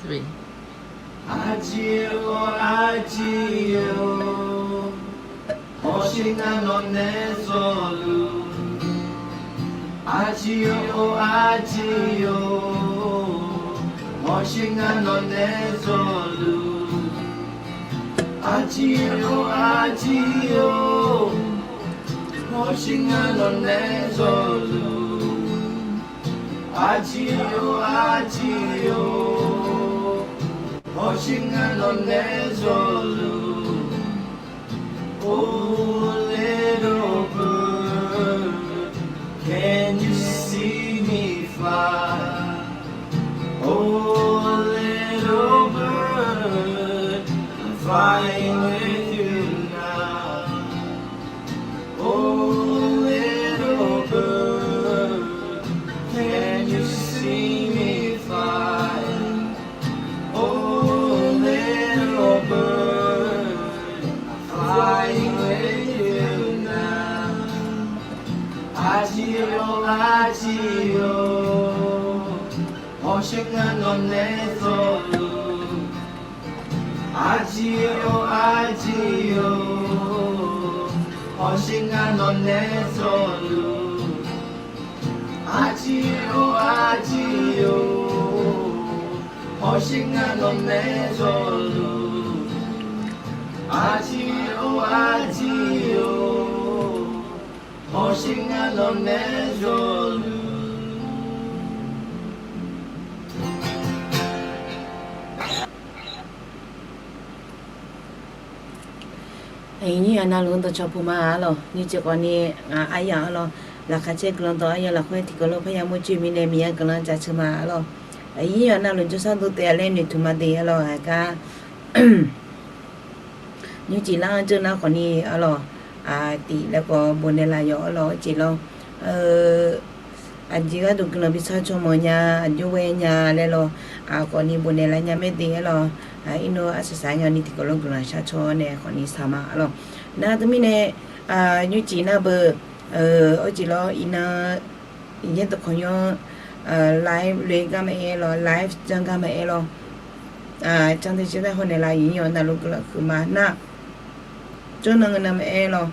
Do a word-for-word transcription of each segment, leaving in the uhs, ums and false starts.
Three. Arjir-or arjir-or, hawsher ngar nawq nae zawluf. Arjir-or arjir-or, hawsher ngar nawq nae zawluf. Arjir-or arjir-or, hawsher ngar nawq nae zawluf. Arjir-or arjir-or, hawsher ngar nawq nae zawluf. Oh little bird, can you see me fly? Oh little bird, I'm flying with you now. Oh little bird, can you see me fly? Oh little bird, I'm flying with you now. Arjir-or arjir-or, hawsher ngar nawq nae zawluf. Arjir-or arjir-or, hawsher ngar nawq nae zawluf. Arjir-or arjir-or, hawsher ngar nawq nae zawluf. Arjir-or arjir-or, hawsher ngar nawq nae zawluf. Aqyuif aqnyir-aq, navluf-anr dawqcawq puq ma arlawq. Nymrcif khawfni ngaq aryamq arlawq, laqkhaq caer guiqlanq dawq aryamq lafkhoer tiqkawv lof parya murcoer mirnae Miqyaer guiqlanq jaceuq ma arlawq. Aqyuif aqnyir-aq, navluf jawrshar dov taef-a laer noeqtmq ma de arlawq. Aqgar nymrcif lar-anr jeur nar khawfni arlawq, tif laer khawf bofnaeq laf yawf arlawq, arjeq lawr. Aqjeq gharduq guiqlanq bi sharcaw mawf nya, aqjox ghae nya laer lawr, khawfni bofnaeq laf nya mae de arlawq. Irnov arsaq saq-aer ngani tiqkawv lof guiqlanq sharcaw nae khawfni saq ma arlawq. Nar teumirnae nymrcif nar beu, arjeq lawr, iqnan Miqyaer dawqkawq nymr-anr live loe gar maqaer lawr, live janr gar maqaer lawr, can tae caer tae hawnaeq laf aqyuif aqnyir-awq, navluf guiqlanq huiqma nar, jawrnan ngeur nan maqaer lawr.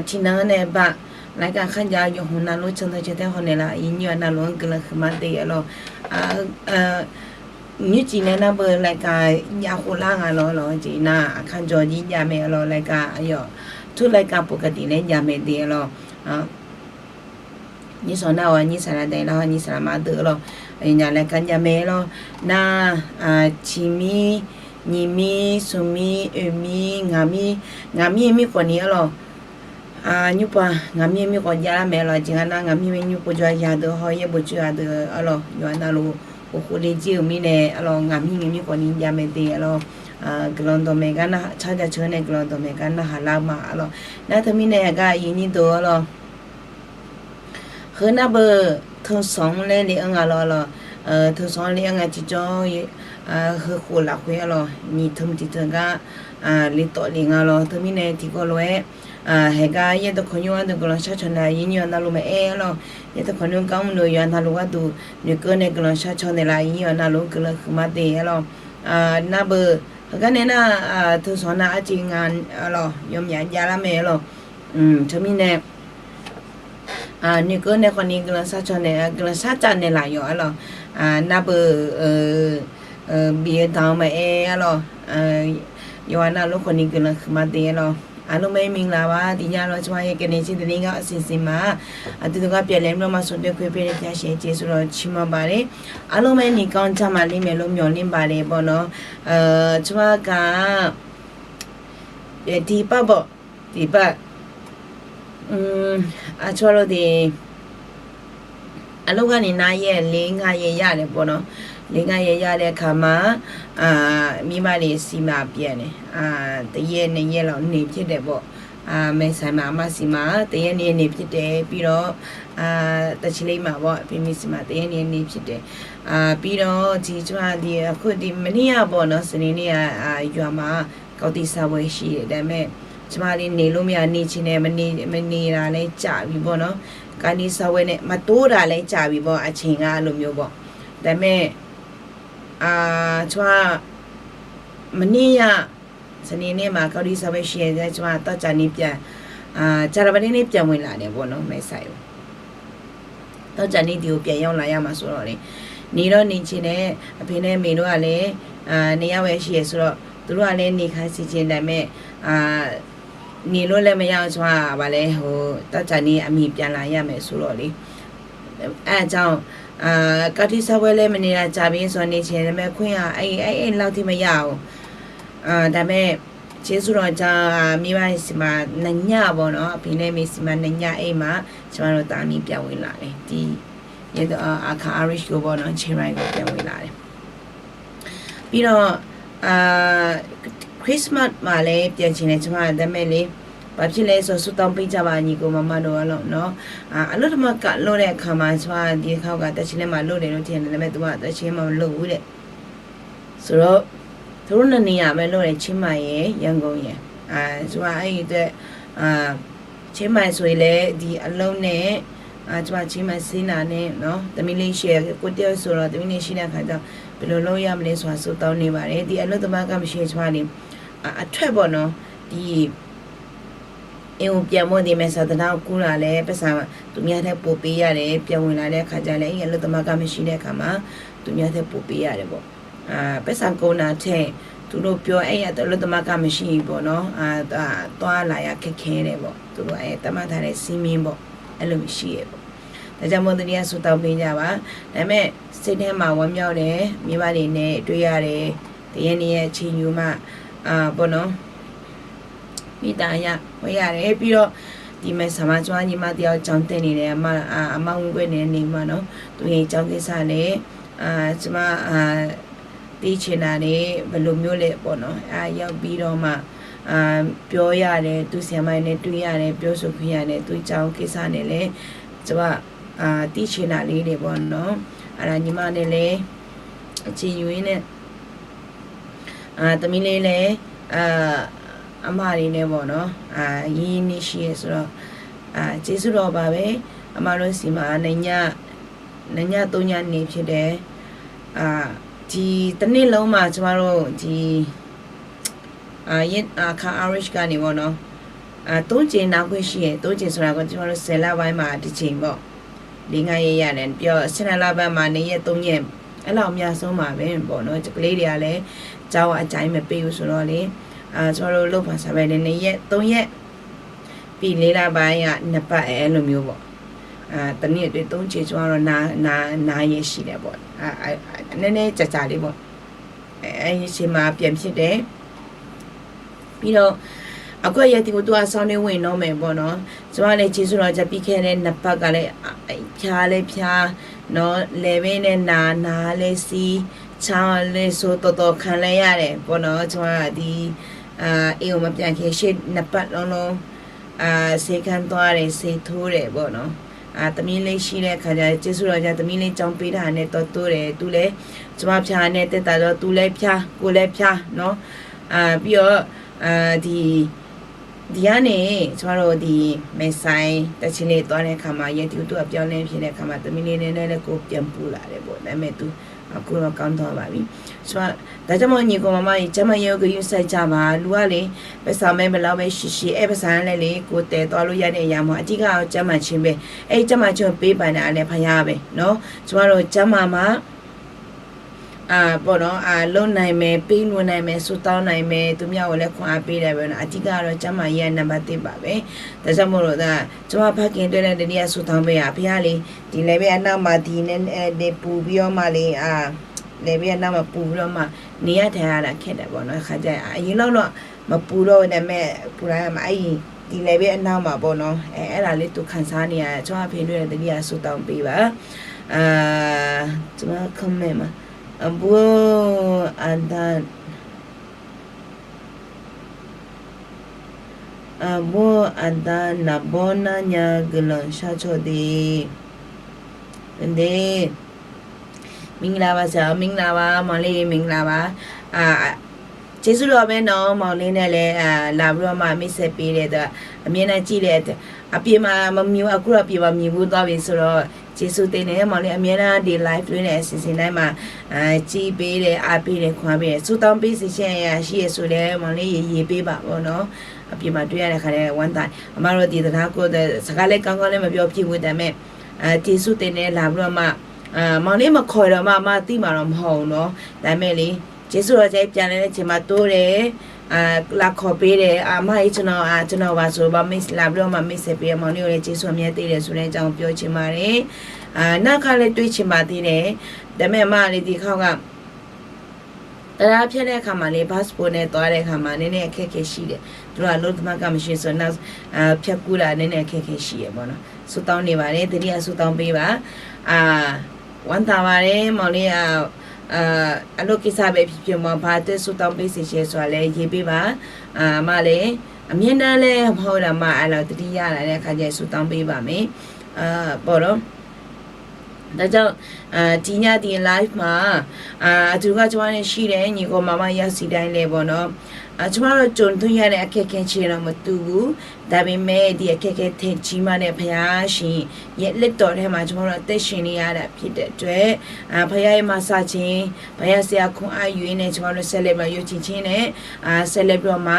Tiqnan-anr nae baq, รายการ kharjav yawqhmq navluf can tae caer tae hawnaeq laf aqyuif aqnyir-awq, navluf-anr guiqlanq huiqma de arlawq. Nymrcif nae nar beu รายการ jav khof lar nga lawr lawr, jeq nar aqkar jaw jir jav mae arlawq, รายการ aqyawf ทุกรายการปกติ laer jav mae de arlawq. Nyir sawq nar-awq, nyir saqlaq daef lar-awr, nyir saqlaq ma deuq arlawq. Aqyawfnyaf รายการ jav mae arlawq. Nar, ciqmir, nyiqmir, smqmir, oeqmir, ngaqmir, ngaqmir-eu mir khawfni arlawq. Nymrpov-aq, ngaqmir-eu mir khawf jav lar mae arlawq. Jeq nga nar, ngaqmir-eu mir nymrpov jawr-a ya deuq hawr yaerbof coer-a deuq arlawq. Yawqha navluf uqkhof le jir-euq mirnae arlawq, ngaqmir-eu mir khawfni jav mae de arlawq. Guiqlanq dawqmaeq gar nar, car jav ceuq-anr nae guiqlanq dawqmaeq gar narhaq lar-eu ma arlawq. Nar teumirnae aqgar aqyuif aqnyir deuq arlawq, heu nar beu, teusanq-anr laer le-anr nga lawr arlawq. Teusanq-anr le-anr nga tiqjawr, heukhof lafkhoer arlawq, nyiq teu tiq teu gar le tawf le nga lawr. Teumirnae tiqkawv lof-aer, haeqgar yaerdawq kawqnymr-anr deuq guiqlanq sharcaw naeq aqyuif aqnyir-awq, navluf maqaer arlawq. Yaerdawq kawqnymr gar mrluf yawqha navluf gharduq noeqkeuv nae guiqlanq sharcaw naeqlaf aqyuif aqnyir-awq, navluf-anr guiqlanq huiqma de arlawq. Nar beu, heugar nae nar, teusanq nar arjeq nga arlawq, yawmyaf jav lar mae arlawq. Teumirnae noeqkeuv nae khawfni guiqlanq sharcaw naeq, guiqlanq sharcaw naeqlaf yawf arlawq. Nar beu, bif-eu danq-eu maqaer arlawq. Yawqha navluf khawfni guiqlanq huiqma de arlawq. အားလုံးပဲ မင်္ဂလာပါ ဒီညတော့ ကျွန်မရဲ့ ကရင်ချင်းသတင်းကောက် အစီအစဉ်မှာ အတူတကွ ပြန်လည်ပြီးတော့မှ ဆုံတွေ့ခွင့်ပေးတဲ့ ဘုရားရှင် ကျေးဇူးတော်ချီးမွမ်းပါတယ်။ အားလုံးပဲ နေကောင်းကျန်းမာလိမ့်မယ်လို့ မျှော်လင့်ပါတယ်ပေါ့နော်။ ကျွန်မက ဒီတပတ်ပေါ့ ဒီတပတ် ကျွန်မတို့ ဒီ အလုပ်ကနေ နားရက် လေးငါးရက် ရတယ်ပေါ့နော်။ လေးငါးရက် ရတဲ့အခါမှာ အာ၊ မိဘတွေဆီမှာ ပြန်တယ်။ အာ၊ တစ်ရက်နှစ်ရက်လောက် နေဖြစ်တယ်ပေါ့။ အာ၊ မယ်ဆိုင်မှာ အမဆီမှာ တစ်ရက်နှစ်ရက် နေဖြစ်တယ်။ ပြီးတော့၊ အာ၊ တာချီလိတ်မှာပေါ့၊ အဖေအမေဆီမှာ တစ်ရက်နှစ်ရက် နေဖြစ်တယ်။ အာ၊ ပြီးတော့ ဒီ၊ ကျွန်မ ဒီ၊ အခု ဒီ၊ မနေ့ကပေါ့နော်၊ စနေနေ့က အာ၊ ရွာမှာ ကောက်သီးစားပွဲရှိတယ်။ ဒါပေမဲ့ ကျွန်မလေး နေလို့မရ၊ နေချင်တယ်၊ မနေ၊ မနေတာလည်း ကြာပြီပေါ့နော်။ ကောက်သီးစားပွဲနဲ့ မတိုးတာလည်း ကြာပြီပေါ့၊ အချိန်က အဲ့လိုမျိုးပေါ့။ ဒါပေမဲ့ အာ၊ ကျွန်မ မနေ့ည၊ စနေနေ့မှာ ကောက်ထိစားပွဲရှိတယ်။ ကျွန်မ သောကြာနေ့ပြန်၊ အာ၊ ကြာသပတေးနေ့ ပြန်ဝင်လာတယ်ပေါ့နော်၊ မဲဆိုင်ကို။ သောကြာနေ့ ဒီကိုပြန်ရောက်လာရမှာဆိုတော့လေ၊ နေတော့နေချင်တယ်။ အဖေနဲ့အမေတို့ကလည်း၊ အာ၊ နေရမယ်ရှိတယ်ဆိုတော့၊ သူတို့ကလည်း နေခိုင်းစေချင်တယ်။ ဒါပေမဲ့၊ အာ၊ နေလို့လည်းမရအောင်၊ ကျွန်မ ဘာလဲ၊ ဟို၊ သောကြာနေ့ အမေပြန်လာရမယ်ဆိုတော့လေ။ အဲဒါကြောင့်၊ အာ၊ ကောက်ထိစားပွဲလည်း မနေတာကြာပြီဆိုတော့ နေချင်တယ်။ ဒါပေမဲ့ ခွင့်က အဲ၊ အဲ၊ အဲလောက်ထိမရဘူး။ အာ၊ ဒါပေမဲ့ ကျေးဇူးတော်ကြောင့်၊ အာ၊ မိဘတွေဆီမှာ နှစ်ညပေါ့နော်၊ အဖေနဲ့အမေဆီမှာ နှစ်ညအိပ်မှ ကျွန်မတို့ သားအမိ ပြန်ဝင်လာတယ်။ ဒီ၊ အာ၊ အခါ Irish ကိုပေါ့နော်၊ ချင်းရိုင်ကို ပြန်ဝင်လာတယ်။ ပြီးတော့၊ အာ၊ Christmas မှာလည်း ပြန်ချင်တယ် ကျွန်မ။ ဒါပေမဲ့လေ၊ ဘာဖြစ်လဲဆိုတော့ ဆုတောင်းပေးကြပါ၊ ညီကိုမောင်မတို့အားလုံးနော်။ အာ၊ အလုပ်သမားက လုပ်တဲ့အခါမှာ၊ ကျွန်မ ဒီတစ်ခါက တချို့လည်း မလုပ်တယ်လို့ထင်တယ်။ ဒါပေမဲ့ သူက တချို့ မလုပ်ဘူးတဲ့။ ဆိုတော့၊ သူတို့ နှစ်နေရာပဲ လုပ်တယ်၊ ချင်းမိုင်ရယ်၊ ရန်ကုန်ရယ်။ အာ၊ ကျွန်မ အဲ့ဒီအတွက်၊ အာ၊ ချင်းမိုင်ဆိုရင်လည်း ဒီအလုပ်နဲ့၊ အာ၊ ကျွန်မ ချင်းမိုင်ဆင်းတာနဲ့နော်၊ သမီးလေးရှိတယ်၊ ကိုယ့်တယောက်ဆိုတော့ သမီးလေးရှိတဲ့အခါကျတော့ ဘယ်လိုလုပ်ရမလဲဆိုတာ ဆုတောင်းနေပါတယ်။ ဒီအလုပ်သမားက မရှိရင် ကျွန်မနေ၊ အာ၊ အထွက်ပေါ့နော်၊ ဒီ အိမ်ကိုပြန်ဖို့၊ ဒီ မဲဆိုင်တံတားကိုကူးတာလည်း ပိုက်ဆံ သူများထက်ပိုပေးရတယ်။ ပြန်ဝင်လာတဲ့အခါကျလည်း အဲ့ဒီအလုပ်သမားက မရှိတဲ့အခါမှာ သူများထက်ပိုပေးရတယ်ပေါ့။ အာ၊ ပိုက်ဆံကုန်တာထက် သူတို့ပြော၊ အဲ့ဒီအလုပ်သမားက မရှိရင်ပေါ့နော်၊ အာ၊ အာ၊ သွားလာရခက်ခဲတယ်ပေါ့။ သူတို့ အဲ၊ သတ်မှတ်ထားတဲ့ စည်းမျဉ်းပေါ့၊ အဲ့လိုရှိတယ်ပေါ့။ ဒါကြောင့်မို့ သတိရ ဆုတောင်းပေးကြပါ။ ဒါပေမဲ့ စိတ်ထဲမှာ ဝမ်းမြောက်တယ်။ မိဘတွေနဲ့ တွေ့ရတယ်။ တစ်ရက်နှစ်ရက် အချိန်ယူမှ၊ အာ၊ ပေါ့နော်၊ မေတ္တာရပ်ဝဲရတယ်။ ပြီးတော့ ဒီ မဲဆိုင်မှာ ကျွန်မ ညီမတစ်ယောက် ကျောင်းတက်နေတယ်။ အမ၊ အာ၊ အမ ဝင်ခွင့်နဲ့ နေမှာနော်။ သူရဲ့ကျောင်းကိစ္စလည်း၊ အာ၊ ကျွန်မ၊ အာ၊ သိချင်တာတွေ ဘယ်လိုမျိုးလဲပေါ့နော်။ အာ၊ ရောက်ပြီးတော့မှ၊ အာ၊ ပြောရတယ်။ သူ့ဆရာမနဲ့ တွေ့ရတယ်။ ပြောဆိုခွင့်ရတယ်။ သူ့ကျောင်းကိစ္စနဲ့လည်း ကျွန်မ၊ အာ၊ သိချင်တာလေးတွေပေါ့နော်။ အဲ့ဒါ ညီမနဲ့လည်း အချိန်ယူရင်းနဲ့၊ အာ၊ သမီးလေးလည်း၊ အာ၊ အမတွေနဲ့ပေါ့နော်၊ အာ၊ ရင်းရင်းနှီးနှီးရှိတယ်ဆိုတော့၊ အာ၊ ကျေးဇူးတော်ပါပဲ။ အမတို့ဆီမှာ နှစ်ည၊ နှစ်ညသုံးညနေဖြစ်တယ်။ အာ၊ ဒီတစ်နှစ်လုံးမှာ ကျွန်မတို့ ဒီ၊ အာ၊ ယ၊ အာ၊ အခါ Irish ကနေပေါ့နော်၊ အာ၊ သုံးကြိမ်နားခွင့်ရှိတယ်။ သုံးကြိမ်ဆိုတာက ကျွန်မတို့ ဆယ်လပိုင်းမှာတစ်ကြိမ်ပေါ့။ လေးငါးရက်ရတယ်။ ပြီးတော့ ဆယ့်နှစ်လပိုင်းမှာ နှစ်ရက်သုံးရက်၊ အဲ့လောက်အများဆုံးပါပဲပေါ့နော်။ ကလေးတွေကလည်း ကျောင်းအကြာကြီးမပေးဘူးဆိုတော့လေ၊ အာ၊ ကျွန်မတို့ လုပ်ဖော်ဆောင်ဖက်တွေ နှစ်ရက်သုံးရက်၊ ပြီး လေးလပိုင်းက နှစ်ပတ် အဲ၊ အဲ့လိုမျိုးပေါ့။ အာ၊ တစ်နှစ်အတွင်း သုံးကြိမ် ကျွန်မတို့ နား၊ နား၊ နားရရှိတယ်ပေါ့။ အာ၊ အာ၊ အာ၊ နည်းနည်းကြာကြာလေးပေါ့။ အဲ၊ အဲ့ဒီအချိန်မှာ ပြန်ဖြစ်တယ်။ ပြီးတော့ အခု ရာသီဥတု အပြောင်းလဲ ဝင်တော့မယ်ပေါ့နော်။ ကျွန်မလည်း ကျေးဇူးတော်ကြောင့် ပြီးခဲ့တဲ့နှစ်ပတ်ကလည်း အာ၊ အာ၊ ဖျားလည်းဖျားနော်၊ လည်ပင်းလည်းနာ၊ နာလည်းစီး၊ ချောင်းလည်းဆိုး၊ တော်တော်ခံလိုက်ရတယ်ပေါ့နော်။ ကျွန်မ ဒီ၊ အာ၊ အိမ်ကိုမပြန်ခင် ရှေ့နှစ်ပတ်လုံးလုံး၊ အာ၊ ဆေးခန်းသွားတယ်၊ ဆေးထိုးတယ်ပေါ့နော်။ အာ၊ သမီးလေးရှိတဲ့အခါကျတော့ ကျေးဇူးတော်ကြောင့် သမီးလေး ကျောင်းပေးတာနဲ့ သွားတိုးတယ်။ သူလည်း ကျွန်မဖျားနဲ့ သက်သာတော့ သူလည်းဖျား၊ ကိုယ်လည်းဖျားနော်။ အာ၊ ပြီးတော့၊ အာ၊ ဒီ၊ ဒီကနေ ကျွန်မတို့ ဒီ မဲဆိုင် တာချီလိတ် သွားတဲ့အခါမှာ ရာသီဥတု အပြောင်းလဲ ဖြစ်တဲ့အခါမှာ သမီးလေး နည်းနည်းလေး ကိုယ်ပြန်ပူလာတယ်ပေါ့။ ဒါပေမဲ့ သူ အခုတော့ ကောင်းသွားပါပြီ။ ကျွန်မ၊ ဒါကြောင့်မို့ ညီကောင်မတွေ ကျန်းမာရေးကို ဂရုစိုက်ကြပါ။ လိုအပ်လေ၊ ပိုက်ဆံ ဘယ်လောက်ပဲရှိရှိ၊ အဲ့ပိုက်ဆံနဲ့လေ ကိုယ်တည်သွားလို့ရတဲ့အရာမဟုတ်၊ အဓိက ကျန်းမာခြင်းပဲ။ အဲ့ကျန်းမာခြင်းကို ပေးပိုင်တာလည်း ဘုရားပဲနော်။ ကျွန်မတို့ ကျန်းမာမှ၊ အာ၊ ပေါ့နော်၊ အာ၊ လုပ်နိုင်မယ်၊ ပေးလှူနိုင်မယ်၊ ဆုတောင်းနိုင်မယ်၊ သူများကိုလည်း ခွန်အားပေးတယ်ပေါ့နော်။ အဓိက ကတော့ ကျန်းမာရေးက နံပါတ်တစ်ပါပဲ။ ဒါကြောင့်မို့လို့ ဒါ ကျွန်မ ဖခင်အတွက်လည်း တနည်းအား ဆုတောင်းပေးရ၊ ဘုရားလေ၊ ဒီလည်ပင်းအနားမှာ ဒီနဲ့၊ အဲ၊ ဒီပူပြီးတော့မှလေ၊ အာ၊ လည်ပင်းအနားမှာ ပူပြီးတော့မှ နေရထိုင်ရတာ ခက်တယ်ပေါ့နော်။ ခါကျရင်၊ အာ၊ အရင်လောက်တော့ မပူတော့ဘူး၊ ဒါပေမဲ့ ပူလာရမှာ၊ အဲ့ဒီ၊ ဒီလည်ပင်းအနားမှာပေါ့နော်။ အဲ၊ အဲ့ဒါလေး သူခံစားနေရတယ်။ ကျွန်မ ဖခင်အတွက်လည်း တနည်းအား ဆုတောင်းပေးပါ။ အာ၊ ကျွန်မ comment မှာ၊ အဘိုး၊ အဒါ၊ အဘိုး၊ အဒါ၊ နဘိုး၊ နညါ၊ ဂလန်၊ ရှောက်ချိုသေး၊ မင်္ဂလာပါဆရာ၊ မင်္ဂလာပါ၊ မောင်လေး မင်္ဂလာပါ။ အာ၊ ကျေးဇူးတော်ပဲနော်၊ မောင်လေးနဲ့လည်း၊ အာ၊ လာပြီးတော့မှ မိတ်ဆက်ပေးတဲ့အတွက်၊ အမြဲတမ်းကြည့်တဲ့အတွက်၊ အပြင်မှာမမြင်ဘူး၊ အခုတော့ အပြင်မှာမြင်ဘူးသွားပြီဆိုတော့၊ Jeqsur tevnaeq-aer maqngeur, အမြဲတမ်း ဒီ live လို့ nae အစီအစဉ်တိုင်းမှာ ကြည့်ပေးတယ် အားပေးတယ် ခွန်အားပေးတယ် ဆုတောင်းပေးစေချင် အရာရှိတယ်ဆိုလည်း မလေး ရေ ရေပေးပါပေါ့နော် အပြင်မှာတွေ့ရတဲ့အခါလည်း ဝမ်းသာ အမတို့ ဒီသနားကို စကားလည်း ကောင်းကောင်းလည်း မပြောဖြစ်ဘူး ဒါပေမဲ့ အာ ကျေးဇူးတင်တယ် လာပြီးတော့မှ အာ မောင်လေး မခေါ်တော့မှ အမသိမှာတော့ မဟုတ်ဘူးနော် ဒါပေမဲ့လေ ကျေးဇူးတော် ပြန်လဲတဲ့အချိန်မှာ တိုးတယ် အာ လာခေါ်ပေးတယ် အာ အမကြီး ကျွန်တော် အာ ကျွန်တော်ပါဆိုတော့ မက်လာပြီးတော့မှ မိတ်ဆက်ပေးတယ် မောင်လေးကိုလည်း ကျေးဇူးအများကြီးတင်တယ်ဆိုတဲ့အကြောင်းကို ပြောချင်ပါတယ်။ အာ နောက်တစ်ခါလည်း တွေ့ချင်ပါသေးတယ် ဒါပေမဲ့ အမကလည်း ဒီတစ်ခေါက်က တရားဖြတ်တဲ့အခါမှာလေ passport နဲ့သွားတဲ့အခါမှာ နည်းနည်းအခက်အခဲရှိတယ် သူတို့က လုပ်သမားက မရှိဆိုတော့ နောက် အာ ဖြတ်ကူးတာ နည်းနည်းအခက်အခဲရှိတယ်ပေါ့နော် ဆုတောင်းနေပါတယ် သတိရဆုတောင်းပေးပါ အာ ဝမ်းသာပါတယ် မောင်လေး အာ အာ အလုပ်ကိစ္စပဲဖြစ်ဖြစ် မောင် ဘာအတွက်ဆုတောင်းပေးစေချင်ဆိုတာလည်း ရေးပေးပါ အာ အမလည်း အမြဲတမ်းလည်း မဟုတ်တာ မ အဲ့လို သတိရလာတဲ့အခါကျရင် ဆုတောင်းပေးပါမယ် အာ ပေါ့နော် ဒါကြောင့် အာ ဒီည ဒီ live မှာ အာ အတူတကွ ကျမနဲ့ရှိတဲ့ ညီအစ်ကို မမ ရောက်စီတိုင်းလည်းပေါ့နော် အာ ကျမတို့ ကြုံတွေ့ရတဲ့ အခက်အခဲချင်းတော့ မတူဘူး ဒါပေမဲ့ ဒီအခက်အခဲထဲ ကြီးမားတဲ့ ဘုရားရှင်ရဲ့ လက်တော်ထဲမှာ ကျမတို့ အသက်ရှင်နေရတာ ဖြစ်တဲ့အတွက် အာ ဘုရားရဲ့ မဆာခြင်း ဘုရားဆရာ ခွန်အားယူရင်းနဲ့ ကျမတို့ ဆက်လက်ပြီးတော့ ယုံကြည်ခြင်းနဲ့ အာ ဆက်လက်ပြီးတော့မှ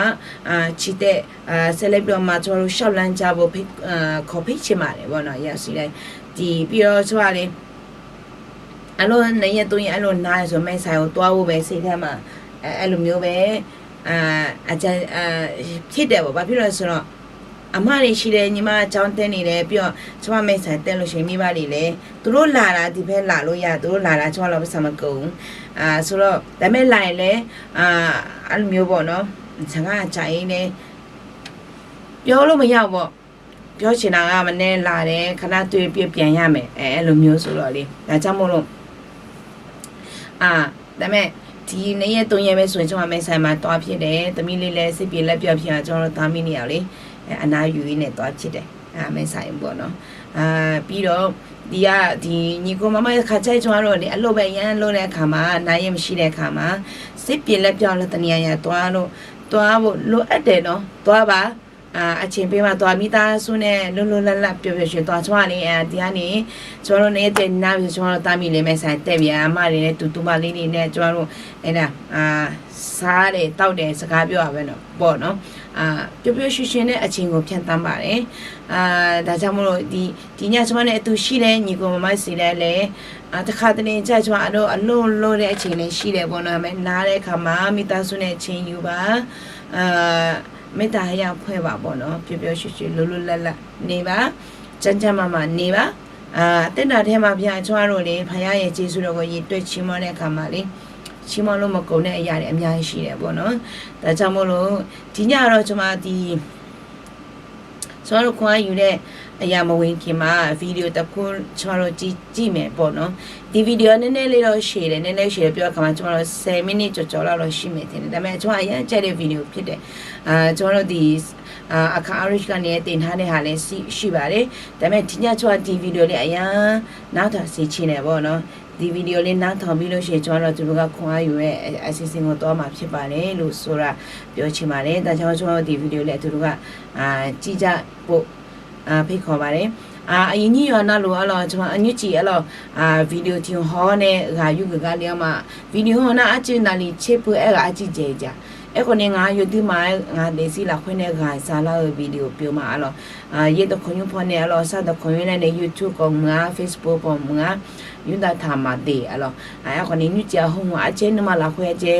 အာ ချီးတက် အာ ဆက်လက်ပြီးတော့မှ ကျမတို့ လျှောက်လှမ်းကြဖို့ ဖိတ် အာ ခေါ်ဖိတ်ချင်ပါတယ်ပေါ့နော် ရောက်စီတိုင်း ဒီ ပြီးတော့ ကျမလေး အဲ့လို နှစ်ရက်သုံးရက် အဲ့လိုနားတယ်ဆို မက်ဆိုင်ကို သွားဖို့ပဲ စိတ်ထဲမှာ အဲ့လိုမျိုးပဲ အာ အကြံ အာ ဖြစ်တယ်ပေါ့ ဘာဖြစ်လို့လဲဆိုတော့ အမတွေရှိတယ် ညီမကျောင်းတက်နေတယ် ပြီးတော့ ကျမ မက်ဆိုင်တက်လို့ရှိရင် မိဘတွေလည်း သူတို့လာတာ ဒီဘက်လာလို့ရတယ် သူတို့လာတာ ကျမတို့ ပိုက်ဆံမကုန်ဘူး အာ ဆိုတော့ ဒါပေမဲ့ လာရင်လည်း အာ အဲ့လိုမျိုးပေါ့နော် စကားအကြိုက်နဲ့ ပြောလို့မရဘူးပေါ့ ပြောချင်တာက မနေ့လာတယ် ခဏတွေ့ပြီး ပြန်ရမယ် အဲ အဲ့လိုမျိုးဆိုတော့လေ ဒါကြောင့်မို့လို့ အာ ဒါပေမဲ့ ဒီနှစ်ရက်သုံးရက်ပဲဆိုရင် ကျမ မက်ဆိုင်မှာ သွားဖြစ်တယ် သမီးလေးလည်း စိတ်ပျက်လက်ပျောက်ဖြစ်အောင် ကျမတို့ သွားမိနေအောင်လေ အဲ အနားယူရင်းနဲ့ သွားဖြစ်တယ် အာ မက်ဆိုင်ပေါ့နော် အာ ပြီးတော့ ဒီက ဒီညီအစ်ကို မမ တစ်ခါကျရင် ကျမတို့ ဒီအလုပ်ပဲ အရမ်းလုပ်တဲ့အခါမှာ နားရက်မရှိတဲ့အခါမှာ စိတ်ပျက်လက်ပျောက်လို့ တစ်နေရာရာသွားလို့ သွားဖို့ လိုအပ်တယ်နော် သွားပါ အာ အချိန်ပေးပါ သွား မိသားစုနဲ့ လွတ်လွတ်လပ်လပ် ပျော်ပျော်ရွှင်ရွှင် သွား ကျမလေး အာ ဒီကနေ ကျမတို့ နှစ်ရက်နားပြီဆို ကျမတို့ သွားမိလေ မက်ဆိုင်တက်ပြီ အမတွေနဲ့ တူတူမလေးတွေနဲ့ ကျမတို့ အဲ့ဒါ အာ စားတယ် သောက်တယ် စကားပြောတာပဲနော် ပေါ့နော် အာ ပျော်ပျော်ရွှင်ရွှင်နဲ့ အချိန်ကို ဖြတ်သန်းပါတယ် အာ ဒါကြောင့်မို့လို့ ဒီ ဒီည ကျမနဲ့အတူရှိတဲ့ ညီအစ်ကို မမ စီတိုင်းလည်း အာ တစ်ခါတလေကျ ကျမတို့ အလုပ်လုပ်တဲ့အချိန်လည်း ရှိတယ်ပေါ့နော် ဒါပေမဲ့ နားတဲ့အခါမှာ မိသားစုနဲ့ အချိန်ယူပါ အာ မေတ္တာရပ်ဖွဲ့ပါပေါ့နော် ပျော်ပျော်ရွှင်ရွှင် လွတ်လွတ်လပ်လပ်နေပါ ကျန်းကျန်းမာမာနေပါ အာ အသက်တာထဲမှာ ဘုရား ကျမတို့လည်း ဘုရားရဲ့ ကျေးဇူးတော်ကို ရေတွက်ချီးမွမ်းတဲ့အခါမှာလေ ချီးမွမ်းလို့မကုန်တဲ့အရာတွေ အများကြီးရှိတယ်ပေါ့နော် ဒါကြောင့်မို့လို့ ဒီညတော့ ကျမ ဒီ ကျမတို့ ခွန်အားယူတဲ့ အရာမဝင်ခင်မှာ ဗီဒီယိုတစ်ခု ကျမတို့ ကြည့် ကြည့်မယ်ပေါ့နော် ဒီဗီဒီယို နည်းနည်းလေးတော့ ရှည်တယ် နည်းနည်းရှည်တယ် ပြောတဲ့အခါမှာ ကျမတို့ ဆယ်မိနစ်ကျော်ကျော်လောက်တော့ ရှိမယ်ထင်တယ် ဒါပေမဲ့ ကျမ အရမ်းကြိုက်တဲ့ ဗီဒီယို ဖြစ်တယ် အာ ကျမတို့ ဒီ အာ အခါ အရစ်ကနေ တင်ထားတဲ့ဟာလည်း ရှိ ရှိပါတယ် ဒါပေမဲ့ ဒီည ကျမ ဒီဗီဒီယိုလေး အရမ်းနားထောင်စေချင်တယ်ပေါ့နော် ဒီဗီဒီယိုလေး နားထောင်ပြီးလို့ရှိရင် ကျမတို့ အတူတကွ ခွန်အားယူတဲ့ အစီအစဉ်ကို သွားမှာဖြစ်ပါတယ်လို့ ဆိုတာ ပြောချင်ပါတယ် ဒါကြောင့် ကျမတို့ ဒီဗီဒီယိုလေး အတူတကွ အာ ကြည့်ကြဖို့ အာ ဖိတ်ခေါ်ပါတယ် အာ အရင်ညွှန်နာလို့ အဲ့လို ကျွန်မ အညွန့်ကြီး အဲ့လို အာ ဗီဒီယို ထင်ဟောင်းနဲ့ ဂါယူးကဂါလျောင်းမှာ ဗီဒီယို ဟောင်းနာ အကြည့်နာလီ ချစ်ပူ အဲ့ဂါ အကြည့်ကြဲကြ အဲ့ခေါ်နဲ့ ငါ ယိုဒုမှာ ငါ ဒေသီးလခွဲနဲ့ ဂါစားလောက် ဗီဒီယို ပြောမှာ အဲ့လို အာ ယဲတခွန်ညို့ဖော်နဲ့ အဲ့လို စတခွန်ညို့နဲ့ YouTube ကောမွာ Facebook ကောမွာ ယုဒထမတေ အဲ့လို အဲ့ခေါ်နဲ့ ညွန့်ကြီး အဟောင်းမှာ အကျဲနမ လခွဲအကျဲ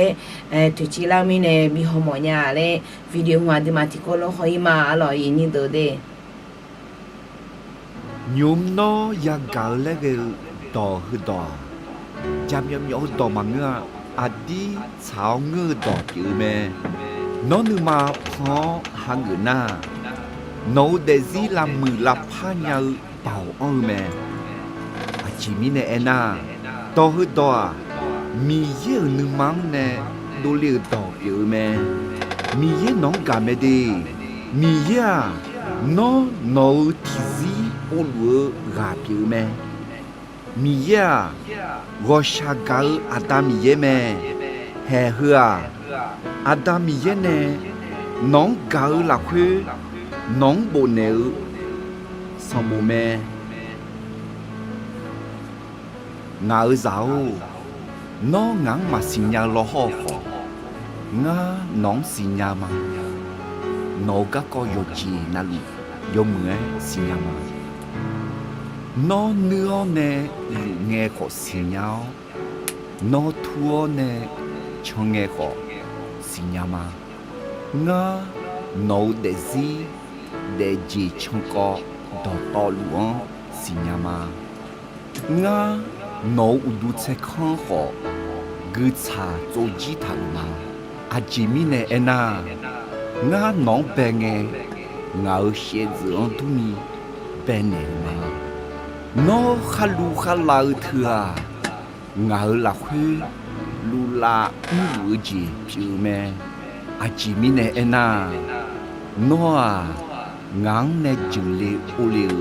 အဲ ထုချီလောက်မင်းနဲ့ ဘီဟော်မော်ညါလဲ ဗီဒီယို ဟွာဒီမှာ ထီကိုလောဟော်အီမ အလော် ယဉ်ညို့ ဒို့ဒဲ Nymr nawr yagaq-eu laer ghae-eu dawq heudawq-aq, jaqmyawf myawf-eu dawq maqngeur-a. Aqdir tsaq-awr ngeur-eu dawq pyeuf-eu mae. Nawr nuima pan-awr hageuf nar, nawq-euq daefzir lavmuiq lavpar nya-eu baoq anr-eu mae. Aqjeq mirnae aernar, dawq heudawq-aq, Miqyaer-euq nuima-anr nae dovle-euq dawq pyeuf-eu mae. Miqyaer nawq-anr gaq mae de. Miqyaer-aq, nawr nawq-euq tiqzir povluf-eu ghaq pyeuf-eu mae. Miqyaer-aq, ghawqshaq gaq-eu Aqda Miqyaer mae. Haeq heu-aq, Aqda Miqyaer nae nawq-anr gaq-eu lafkhoer nawq-anr bofnaeq-eu sanqbof mae. Ngaq-euq zaq-or, nawr ngaq-anr maqsiq nya-eu lawhawr-eu khawf, ngar nawq-anr siqnya ma. Nawq-euq garkawv yawqjeq navluf yawmuiq-aer siqnya ma. Nawr nuir-awr nae luf ngae khawf siqnya-awr, nawr tur-awr nae can ngae khawf siqnya ma. Ngar nawq-euq daefzir daefjeq cankawv dawqtawvluf-anr siqnya ma. Ngar nawq-euq uqduq tsaerkanr khawf guiqtsaq tsovjir taq-euq ma. Aqjeq mirnae aernar, ngar nawq-anr bae ngae, ngaq-euq shaevdzeuf-anr durni baenaeq-euq ma. Nawr kharluv kharlav-eu teu-aq, ngaq-euq lafkhoer luvlav mrluf-eu jeq pyeuf-eu mae. Aqjeq mirnae aernar, nawr-aq, ngaq-anr nae jeuqle orle-eu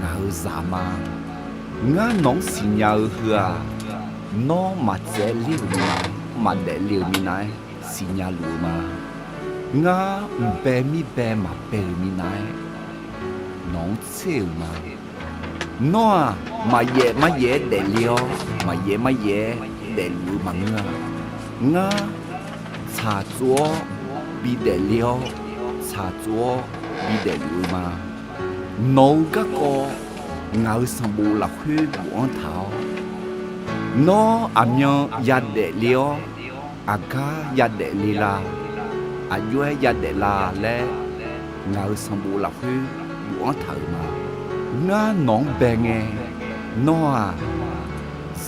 ngaq-euq zaq ma. Ngar nawq-anr siqnya-eu heu-aq, nawr maqtsaevler-euq minav-aer, maqdaefle-euq minav-aer siqnya luf-eu ma. Ngar mqbae mirbae maqbae-euq minav-aer nawq-anr tser-euq ma. Nawr-aq, maqyaef maryaef-aer daefle-awr, maqyaef maryaef-aer daefluf-eu maqngeur-a. Ngar tsaqtsov-awr bidaef le-awr, tsaqtsov-awr bidaef luf-eu ma. Nawq-euq garkawv ngaq-euq sanqbof lafkhoer bofanr taq-awr, nawr aqmyan yadaef le-awr, aqgar yadaef le la, aqjox-aer yadaef la laer, ngaq-euq sanqbof lafkhoer bofanr taq-euq ma. Ngar nawq-anr bae ngae, nawr-aq,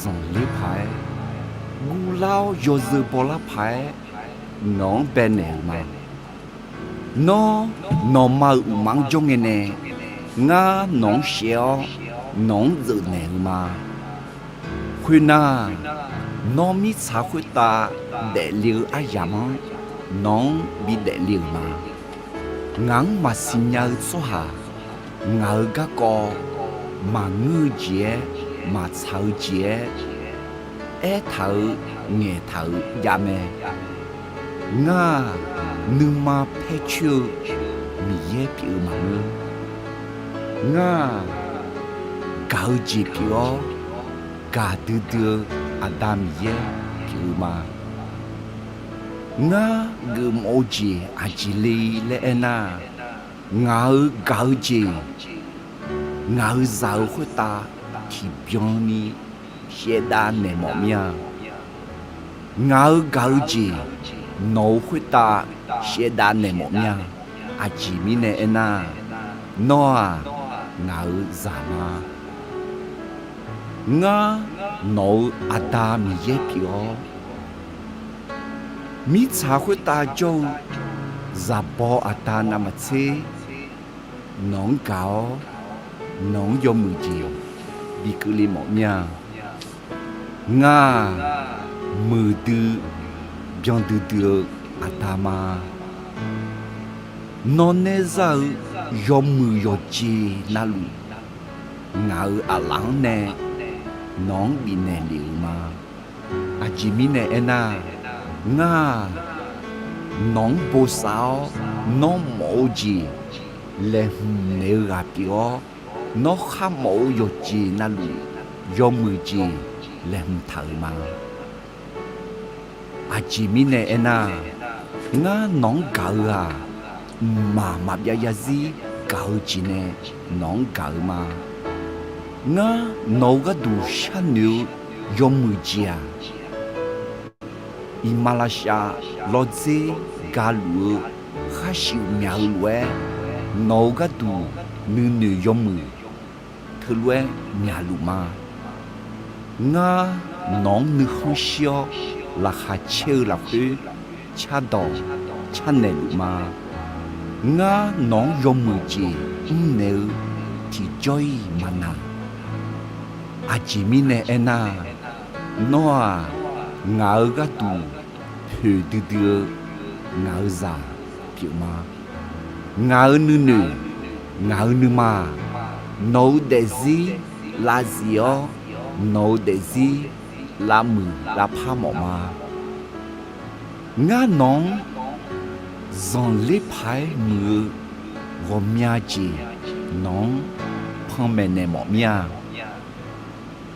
zanqler paq-aer, guvlar-awr yawzeu bawlar paq-aer, nawq-anr baenaeq-euq ma. Nawr, nawqma-euq uqma-anr jawr ngae nae, ngar nawq-anr shaev-awr, nawq-anr dzeufnaeq-euq ma. Khoernar, nawr mirtsaq khoertav daefle-eu aryamq-anr nawq-anr bidaef le-euq ma. Ngaq-anr maqsiq nya-eu tsawrhaq, ngaq-euq garkawv maqngeur-eu jeq-aer, maqtsaq-eu jeq-aer aertaq-euq ngaeqtaq-euq javmae. Ngar-aq, nuima paer coer-eu Miqyaer pyeuf-eu maqngeur. Ngar-aq, gaq-eu jeq pyeuf-awr, gaqdui dui-eu Aqda Miqyaer pyeuf-eu ma. Ngar geufmawf-eu jeq aqjeq le laer aernar, ngaq-euq gaq-eu jeq, ngaq-euq zaq-euq khoertav tiqbyan ni shaevdav naeq mawf mir-a. Ngaq-euq gaq-eu jeq, nawq-euq khoertav shaevdav naeq mawf mir-a. Aqjeq mirnae aernar, nawr-aq, ngaq-euq zaq ma. Ngar, nawq-euq Aqda Miqyaer pyeuf-awr, mirtsaq khoertav jawr-eu zaqbaw aqda navmaqtser nawq-anr gaq-awr, nawq-anr yawmuiq jeq bi keuvle mawf mir-a. Ngar-aq, muiqdui byandui dui-eu Aqda ma. Nawr nae zar-eu yawmuiq yawqjeq navluf, ngaq-euq aqlaf-anr nae nawq-anr bifnaeq lef-euq ma. Aqjeq mirnae aernar, ngar-aq, nawq-anr bosav-awr nawr mawf-eu jeq laeqhmq naeq-eu ghaq pyeuf-awr, nawr kharmawf-eu yawqjeq navluf yawmuiq jeq laeqhmq taq-euq ma. Aqjeq mirnae aernar, ngar nawq-anr gaq-eu-aq, mqmaq maqbyav zarzir gaq-eu jeq nae nawq-anr gaq-eu ma. Ngar nawq-euq gharduq sharnoeq-eu yawmuiq jeq-aq, iqmalavshav lawrdzer galuf-eu khar shuif myaq-eu lof-aer, nawq-euq gharduq nuinoeq yawmuiq teulof-aer myaqluf ma. Ngar nawq-anr nuikhanr shir-awr laqkhaq caer-eu lafkhoer cardawq carnaeq luf ma. Ngar nawq-anr yawmuiq jeq mrnaeq-eu tiqjawr-iq maqnaq. Aqjeq mirnae aernar, nawr-aq, ngaq-euq gharduq poeqdui dui-eu ngaq-euq zaq pyeuf ma. Ngaq-euq nuinoeq, ngaq-euq nuima-aq, nawq-euq daefzir lavzif-awr, nawq-euq daefzir lavmuiq lavpar mawf ma. Ngar nawq-anr zanqler paq-aer muiq-eu ghawqmya jeq nawq-anr panmaeq naeq mawf mir-a.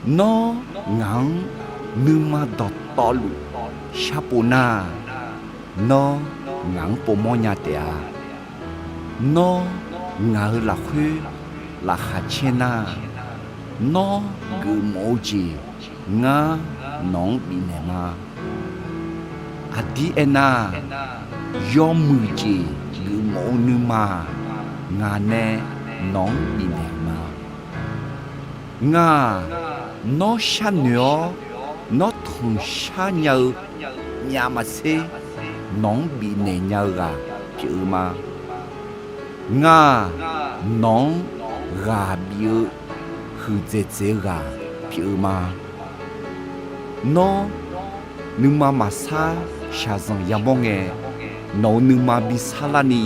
Nawr ngaq-anr nuima dawqtawvluf sharpov nar, nawr ngaq-anr povmawr nya taef-a. Nawr ngaq-euq lafkhoer laqkhaq caer nar, nawr geufmawf-eu jeq ngar nawq-anr bifnaeq ma. Aqdir aernar, yawmuiq jeq geufmawf-eu nuima-aq, ngaq nae nawq-anr bifnaeq-euq ma. Ngar-aq, nawr sharnoeq-awr nawr tanqshar nya-eu myavmaqtser nawq-anr bifnaeq nya-eu ghaq pyeuf-eu ma. Ngar-aq, nawq-anr ghaq bif-eu huiqdzaeq dzaeq-eu ghaq pyeuf-eu ma. Nawr nuima maqsar shaqzanq yamawr ngae, nawq-euq nuima bi sarlarni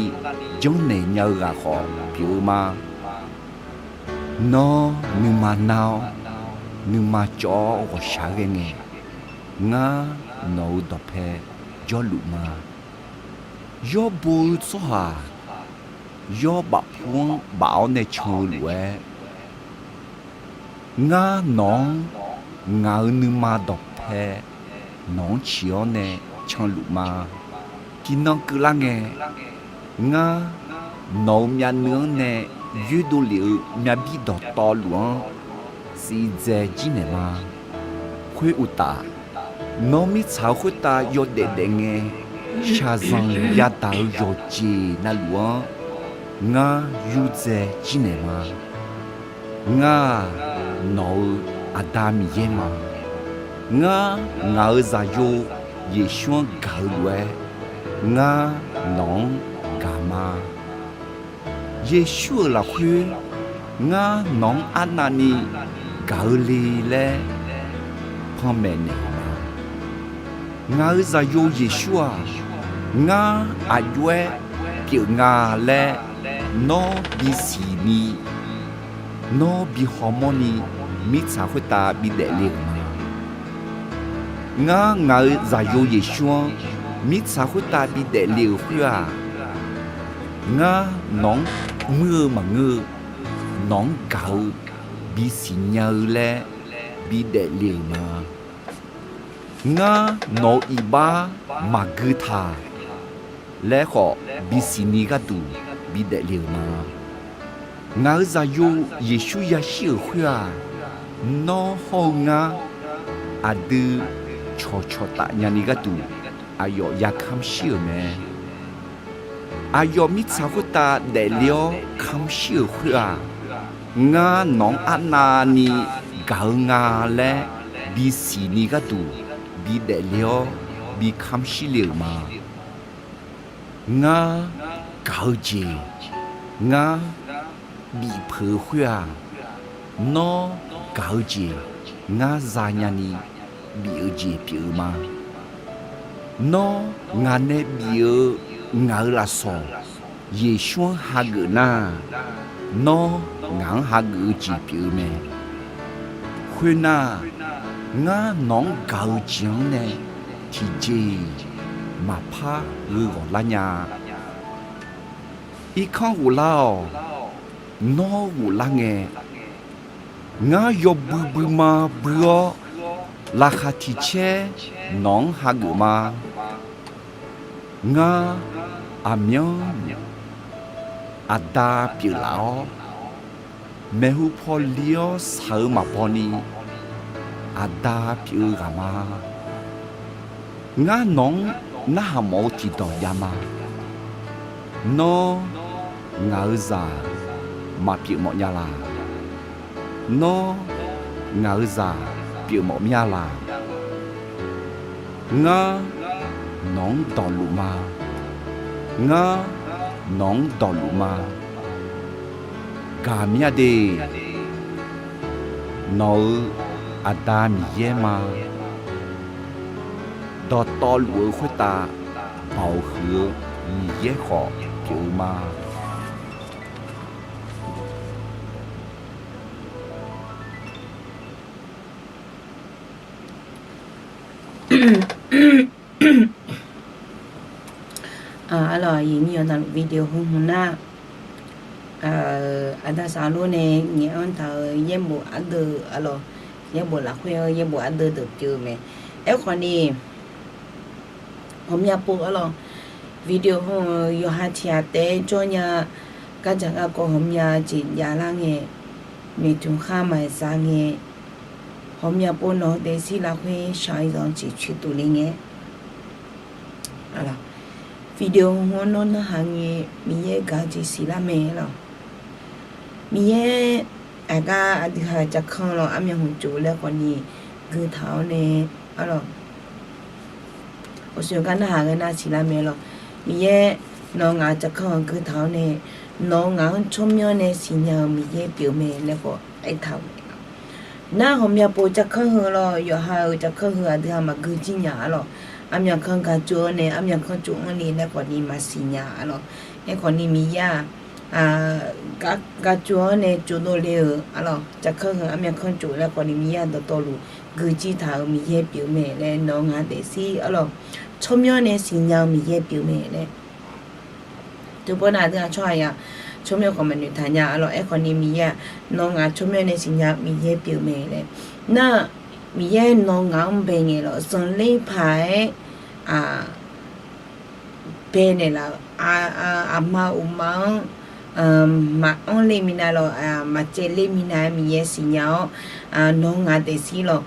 janrnaeq nya-eu ghaq khawf pyeuf-eu ma. Nawr nuima nar-awr, nuima cawv-awr ghawqshaq ghae ngae, ngar nawq-euq dawqpae jawrluf ma. Yawr bo-eu tsawrhaq yawr bafpu-anr baf-awr nae can-eu lof-aer, ngar nawq-anr ngaq-euq nuima dawqpae nawq-anr ciq-awr nae canluf ma. Tiqnan keuvlar ngae, ngar nawq-euq myavnuiv-anr nae yoerdov lef-eu myavbir dawqtawvluf-anr siqdzae jir naeq ma. Khoeruqtaf, nawr mirtsaq-euq khoertav yawdaef daef ngae, shaqzanq yadaq-eu yawqjeq navluf-anr ngar yurdzae jir naeq ma. Ngar-aq, nawq-euq Aqda Miqyaer ma. Ngar ngaq-euq Zaqyo Yeqsur-anr gaq-eu lof-aer, ngar nawq-anr gaq ma. Yeqsur-euq lafkhoer ngar nawq-anr arnavni gaq-eu le laer panmaeq naeq-euq ma. Ngaq-euq Zaqyo Yeqsur-aq, ngar aqjox-aer pyeuf nga laer nawr bisiq ni, nawr bi hawmawr ni, mirtsaq khoertav bidaef le-euq ma. Ngar ngaq-euq Zaqyo Yeqsur-anr mirtsaq khoertav bidaef le-euq khoer-aq, ngar nawq-anr muir-eu maqngeur-eu, nawq-anr gaq-eu bisiq nya-eu laer bidaef le-euq ma. Ngar nawq-euq iqbax maqgui taq laer khawf bisiq ni gharduq bidaef le-euq ma. Ngaq-euq Zaqyo Yeqsur yashir-euq khoer-aq, nawr hawr-eu ngar aqdui cawqcawq taf nyani gharduq aqyawf ya kamr shir-euq mae. Aqyawf mirtsaq khoertav daefle-awr kamr shir-euq khoer-aq, ngar nawq-anr arnavni gaq-eu nga laer bisiq ni gharduq bidaef le-awr bi kamr shir le-euq ma. Ngar gaq-eu jeq ngar bifpeuq-eu khoer-aq, nawr gaq-eu jeq ngar zanya ni bif-eu jeq pyeuf-eu ma. Nawr ngaq nae bif-eu ngaq-euq lafsawq Yeqsur-anr hageuf nar, nawr ngaq-anr hageuf-eu jeq pyeuf-eu mae. Khoernar, ngar nawq-anr gaq-eu jeq-anr nae tiqjeq-iq maqpar gheu ghawq lar nya-a. Irkanr ghoflar-awq. Nawr ghoflar ngae, ngar yawbui buima bui-awr, laqkhaq tiq caer nawq-anr hageuf ma. Ngar aqmyanluf Aqda pyeuflaf-awr, maeqhu paw li-awr shaq-eu maqbaw ni Aqda pyeuf-eu ghaq ma. Ngar nawq-anr narhaq mawf-eu tiqdawq jav ma. Nawr ngaq-euq zaq maqpyeuf mawf nya laq? Nawr ngaq-euq zaq pyeuf mawf mir-a laq? Ngar nawq-anr dawqluf ma. Ngar nawq-anr dawqluf ma. Gaq mir-a de. Nawq-euq Aqda Miqyaer ma. Dawqtawvluf-eu khoertav baoq huiq-eu Miqyaer khawf pyeuf-eu ma. Arlawq, aqyuif nyir yawqnan luf video heu hmq nar, aqda saqlor nae ngaeq-anr taq-euq yaerbof ardeuv arlawq, yaerbof lafkhoer-anr yaerbof ardeuv deuq pyeuf-eu mae. Aerkhawf ni, ghawqmya pov arlawq, video heu yawqha tiq ghaq taef-aer jawr nya, gardzaq garkawv ghawqmya jeq javlar ngae, noeqtmq khar maqza ngae, ghawqmya pov nawq-eu daefzir lafkhoer shaq-eu zanq jeq coeqtuq le ngae, video heu-anr nawr narhaq ngae, Miqyaer gaq-eu jeq siqlar mae lawq. Miqyaer aqgar aqdui ha-euq jaqkanr lawq, armyan hmq tsof laer khawf ni guitaq-awr nae, arlawq, uqshoe gar narhaq ghae nar siqlar mae lawq. Miqyaer nawq-eu ngaq-eu jaqkanr-anr guitaq-awr nae, nawq-eu ngaq-anr tsawrmyanr nae siqnya-eu Miqyaer pyeuf mae laer khawf aertaq-euq mae. Nar ghawqmya pov jaqkanr heu lawq, yawqha-euq jaqkanr heu aqdui ha maqgui jir nya arlawq. Armyan kanr gaq tsov-awr nae armyan kanr tsov-anr le laer khawf ni maqsiq nya arlawq. Aerkhawf ni Miqyaer-aq, gaq tsov-awr nae tsovdov le-euq arlawq, jaqkanr heu armyan kanr tsov laer khawf ni Miqyaer-aq dawqtawvluf gui jir taq-euq Miqyaer pyeuf mae laer, nawq-eu ngaq-eu daefzir arlawq, tsawrmyanr nae siqnya-eu Miqyaer pyeuf mae laer. Teubawr nar aqdui ha tsawrhaq ya tsawrmyanr khawf maqnoeq taq nya arlawq. Aerkhawf ni Miqyaer-aq, nawq-eu ngaq tsawrmyanr nae siqnya-eu Miqyaer pyeuf mae laer. Nar, Miqyaer nawq-eu ngaq-anr bae ngae lawq, zanqler paq-aer bae naeqlaf-euq, aqma uqma-anr maqanr le minav lawq, maqcaev le minav-aer Miqyaer siqnya-awr, nawq-eu ngaq-eu daefzir lawq,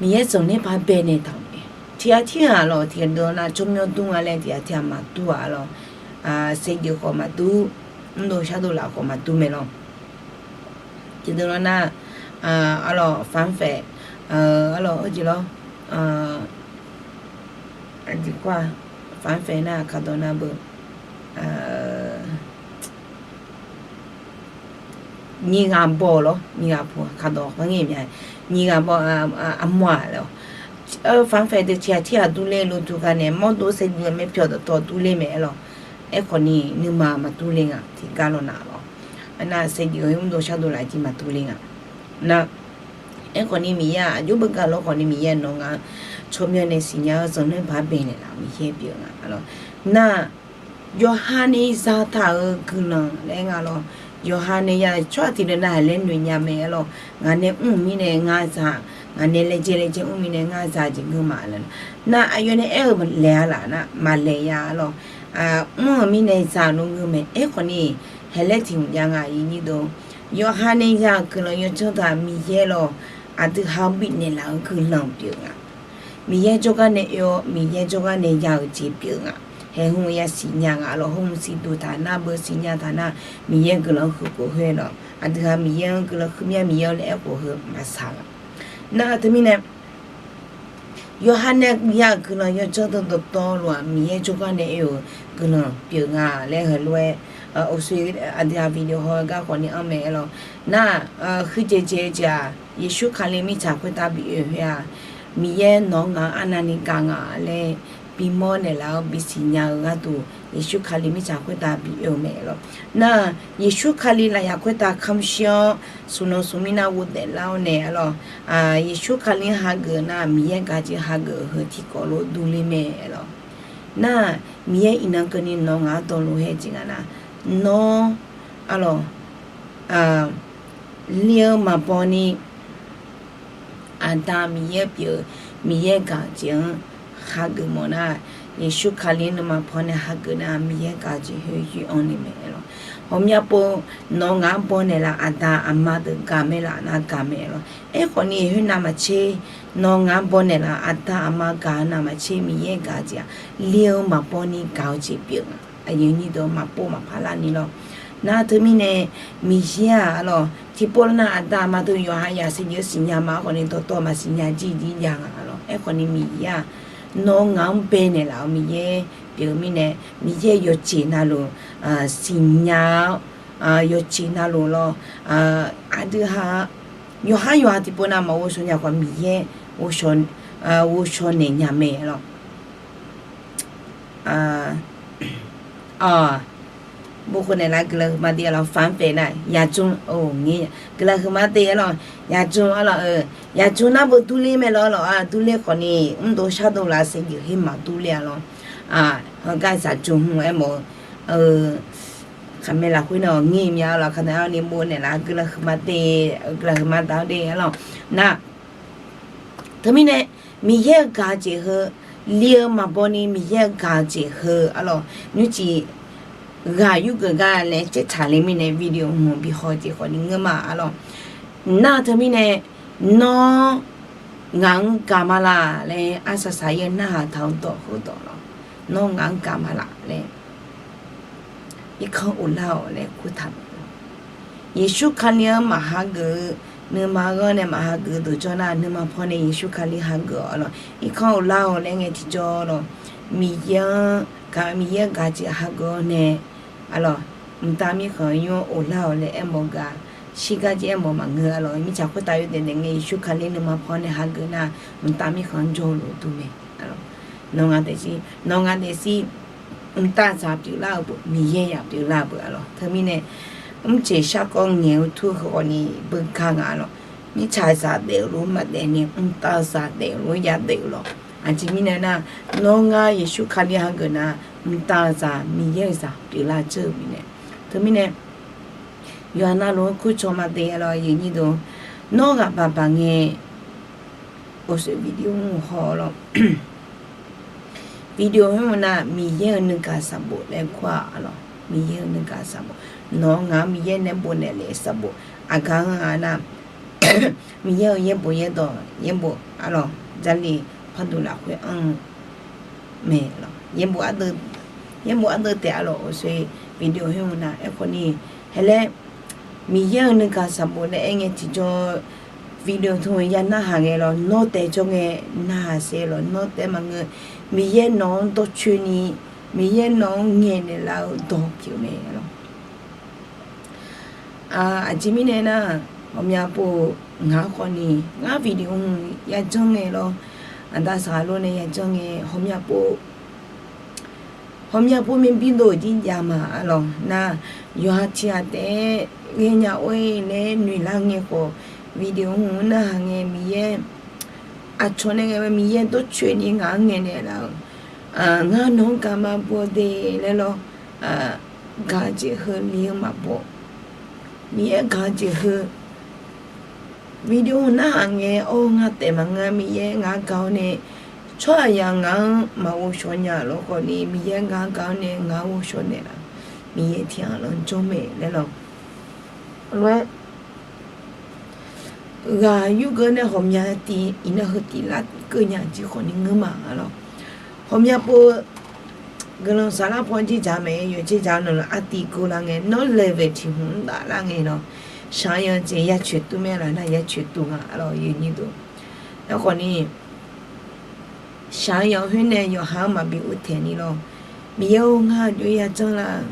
Miqyaer zanqler paq-aer bae naeqtaq-euq mae. Tiq ghaq tirghaq lawq, tiq ghaq deuq nar tsawrmyanr dur nga laer tiq ghaq tirghaq maqdur-aq lawq. Saevdzeuf khawf maqdur, mrdov shardov laf khawf maqdur mae lawq. Tiq deuq lawr nar, arlawq, fanrfaeq, arlawq, arjeq lawr, aqjeq kawr-aq, fanrfaeq nar kaqdawq nar beu, nyiq ghaq baw lawr, nyiq ghaq pu kaqdawq khar ngae mya, nyiq ghaq baw, armawr-aq lawq, fanrfaeq deuq tiq ghaq tirghaq durler lof tuf gar nae mawrdo saevdzeuf-eu maerpyawq dawqtawv durler mae lawq. Aerkhawf ni nuima maqdur le nga tiqgar lawq nar lawq. Arnar saevdzeuf-eu mrdov shardov laf jir maqdur le nga. Nar, aerkhawf ni Miqyaer-aq aqjox beugar lawr khawf ni Miqyaer nawq-eu ngaq-anr tsawrmyanr nae siqnya-eu zanqler paq-aer bae naeqlaf-euq Miqyaer pyeuf nga lawq. Nar, yawqha nae zataq-euq guiqlanq laer nga lawq. Yawqha nae ya tsawrhaq tiq deuq nav-aq laer noeq nya mae lawq. Ngaq nae mr-euq mirnae ngar za, ngaq nae laejae laejae mr mirnae ngar za jeq ngeur ma laer. Nar aqyawf nae aer-eu laeq-a laf nar maqlaeq ya lawq. Mr-euq mirnae za luf ngeur mae. Aerkhawf ni haeq laer tiq hmq jav nga, yawqha nae ya-euq guiqlanq yawdzanr taq Miqyaer lawq. Aqdui ha-anr bifnaeq laf-eu guiqlanq pyeuf nga. Miqyaer jawrgar nae oe-awr Miqyaer jawrgar nae ya-euq jeq pyeuf nga. Haeq hmq yasiq nya nga lawq. Hmq siqduq taq nar beu siqnya taq nar Miqyaer guiqlanq-anr huiq khof khoer lawq. Aqdui ha Miqyaer-anr guiqlanq huiqmya Miqyaer-anr laer aerkhof heu maqsaq nga. Nar teumirnae yawqha nae ya-euq guiqlanq yawdzanr deuq dawqtawvluf-aq Miqyaer jawrgar nae oe-euq guiqlanq pyeuf nga laer heulof-aer uqshoe aqdui ha video haw-eu gar khawf ni anr mae lawq. Nar, huiqdzaeq dzaeq-eu jeq-aq Yeqsur Kali mirtsaq khoertav bi oe khoer-aq, Miqyaer nawq-eu ngaq-anr arnavni gaq nga laer bimawr naeqlaf-awr bisiq nya-eu gharduq Yeqsur Kali mirtsaq khoertav bi oe-eu mae lawq. Nar, Yeqsur Kali lafyaq khoertav kamq shir-awr smq nawq smq mirnav ghofdaef lar-awr nae lawq, Yeqsur Kali-anr hageuf nar Miqyaer gaq jeq hageuf-eu heu tiqkawv lof durler mae lawq. Nar, Miqyaer iqnan keuvni nawq-eu ngaq-anr dawqluf hae jeq nga nar, nawr, arlawq, li-eu maqbaw ni Aqda Miqyaer pyeuf-eu Miqyaer gaq-eu jeq-anr hageuf mawf nar, Yeqsur Kali-anr nuima paw nae hageuf nar Miqyaer gaq-eu jeq khoer yoer-anr ni mae lawq. Ghawqmya pov nawq-eu ngaq-anr baw naeqlaf aqda aqma deuq gaq mae laf nar gaq mae lawq. Aerkhawf ni khoernav maqtser, nawq-eu ngaq-anr baw naeqlaf aqda aqma gaq-eu navmaqtser Miqyaer gaq-eu jeq-aq, li-eu maqbaw ni gaq-eu jeq pyeuf nga. Aqyuif aqnyir deuq maqpov maqpar larni lawq. Nar teumirnae Miqyaer-aq arlawq tiqpov nar aqda aqma deuq yawqha yaq saevdzeuf-eu siqnya ma khawf ni dawqtawv maqsiqnya jir jir jav nga arlawq. Aerkhawf ni Miqyaer-aq nawq-eu ngaq-anr bae naeqlaf-eu Miqyaer pyeuf-eu mirnae, Miqyaer yawqjeq navluf siqnya-awr, yawqjeq navluf lawr, aqdui ha yawqhar yawqha tiqpov navmaqghov shaw nya khawf Miqyaer ghovshaw naeq nya mae lawq. Bov khof naeqlaf guiqlanq huiqma de-a lawq. Fanrfaeq nar yaqjm-a, guiqlanq huiqma de-a lawq. Yaqjm-a lawq-eu, yaqjm nar beu durler mae lawq lawq-a. Durler khawf ni mrdov shardov laf saevdzeuf khoer maqdurler-a lawq. Heugar zaqjm hmq aermawf-eu khaqmae lafkhoer nae awq ngir mya-a lawq. Kaqnaeq-awr ni bov naeqlaf-eu guiqlanq huiqma de, guiqlanq huiqma daq-awr de-a lawq. Nar, teumirnae Miqyaer-euq gaq-eu jeq heu, li-eu maqbaw ni Miqyaer-euq gaq-eu jeq heu-a lawq, nymrcif ghaq yurgeuf gar laer caertaq le mirnae video hmq bihaw jeq khawf ni ngeur ma-a lawq. Nar teumirnae, nawr ngaq-anr gaq ma laq laer arsaq saq-ir-eu narhaq taq-eu dawq heudawq lawq. Nawr ngaq-anr gaq ma laq laer irkanr of lar-awq laer kurtaq-euq. Yeqsur Kali-anr maqhageuf-eu, nuima ghanr nae maqhageuf-eu dawqjawr nar, nuima paw nae Yeqsur Kali hageuf-awq lawq. Irkanr of lar-awq laer ngae tiqjawr lawq, Miqyaer-anr gaq, Miqyaer-anr gaq jeq hageuf-awr nae-a lawq, mqtav mirkhanq nymr of lar-awq laer aermawf-eu gaq, shirgar jir aermawf maqngeur-a lawq. Mirtsaq khoertav yawdaef daef ngae Yeqsur Kali nuima paw nae hageuf nar, mqtav mirkhanq-anr jawr-eu lof dur mae. Nawr ngaq daefzir, nawr ngaq daefzir, mqtav zaq pyeuflar-eu beu, Miqyaer zaq pyeuflar-eu beu-a lawq. Teumirnae, mrjeq sharkawv ngaeq-eu tur heukhawf ni beugar nga-a lawq. Mirtsaq zaq daef-eu lof maqdaef ni mqtav zaq daef-eu lof yadaef-eu lawq. Aqjeq mirnae nar, nawr ngar Yeqsur Kali hageuf nar, mqtav zaq Miqyaer-euq zaq pyeuflar dzeur-eu mirnae. Teumirnae, yawqha navluf-anr kur caw ma de-a lawq, yawnyir deuq. Nawr ghaq baq baq ngae, oqsoeq video mr haw-a lawq. Video heu-aq nar, Miqyaer-euq nuigaq sanqbof laer kur-a lawq. Miqyaer-euq nuigaq sanqbof. Nawq-anr ngaq-anr Miqyaer nae bofnaeq lef sanqbof aqgaf-anr-a nar, Miqyaer-euq yaerbof yaerdawq yaerbof-a lawq, Jarlif parduq lafkhoer anr-eu mae lawq. Yaerbof ardeuv, yaerbof ardeuv taef-a lawq, oqsoeq video heu-aq nar. Aerkhawf ni, hae laer Miqyaer-euq nuigaq sanqbof laer aer ngae tiqjawr video tmq ya narhaq ngae lawq, nawr taef jawr ngae narhaq saef lawq, nawr taef maqngeur. Miqyaer nawq-anr dawrcoeni, Miqyaer nawq-anr ngaeqnaeq laf-eu dawq pyeuf mae lawq. Aqjeq mirnae nar, ghawqmya pov ngaq-anr khawf ni, ngar video hmq yajanr ngae lawr, aqda saqlor nae yajanr ngae, ghawqmya pov, ghawqmya pov myaebi dov-euq jir jav ma-a lawq. Nar, yawqha tiq ghaq taef-aer ghaenya or-ir laer noeq lar ngae khawf, video hmq narhaq ngae Miqyaer aqcawq nae ngae Miqyaer dawrcoeni ngaq-anr ngaeqnaeq laf-euq, ngar nawq-anr gaq ma bawde laer lawr, gaq-eu jeq heu li-eu maqbaw. Miqyaer gaq-eu jeq heu video narhaq ngae, or ngar taef maqngeur, Miqyaer ngaq-anr gaq-awr nae, tsawrhaqzaq ngaq-anr maqghov shawq nya lawr khawf ni, Miqyaer ngaq-anr gaq-awr nae ngaq-anr ghov shawq naeqlaf, Miqyaer tiq ghaq lanr jawr mae laer lawq. Lof-aer ghaq yurgeuf nae ghawqmya tiv iqnan heu tiv lar keuv nya jeq khawf ni ngeur ma-a lawq. Ghawqmya pov-eu guiqlanq saflar paw jir jaq mae, yawqjeq jaq nawq-anr artiv guvlar ngae, nawr level tiq hmq-anr daflar ngae lawq. Shaqyan jeq ya coeq tuv mae laf nar, ya coeq tuv nga-a lawq, yawnyir deuq. Aerkhawf ni, shaqyan khoer nae yawqha-anr maqbi ur taeq ni lawr. Miqyaer-or, ngar aqjox-aer yajanr la-euq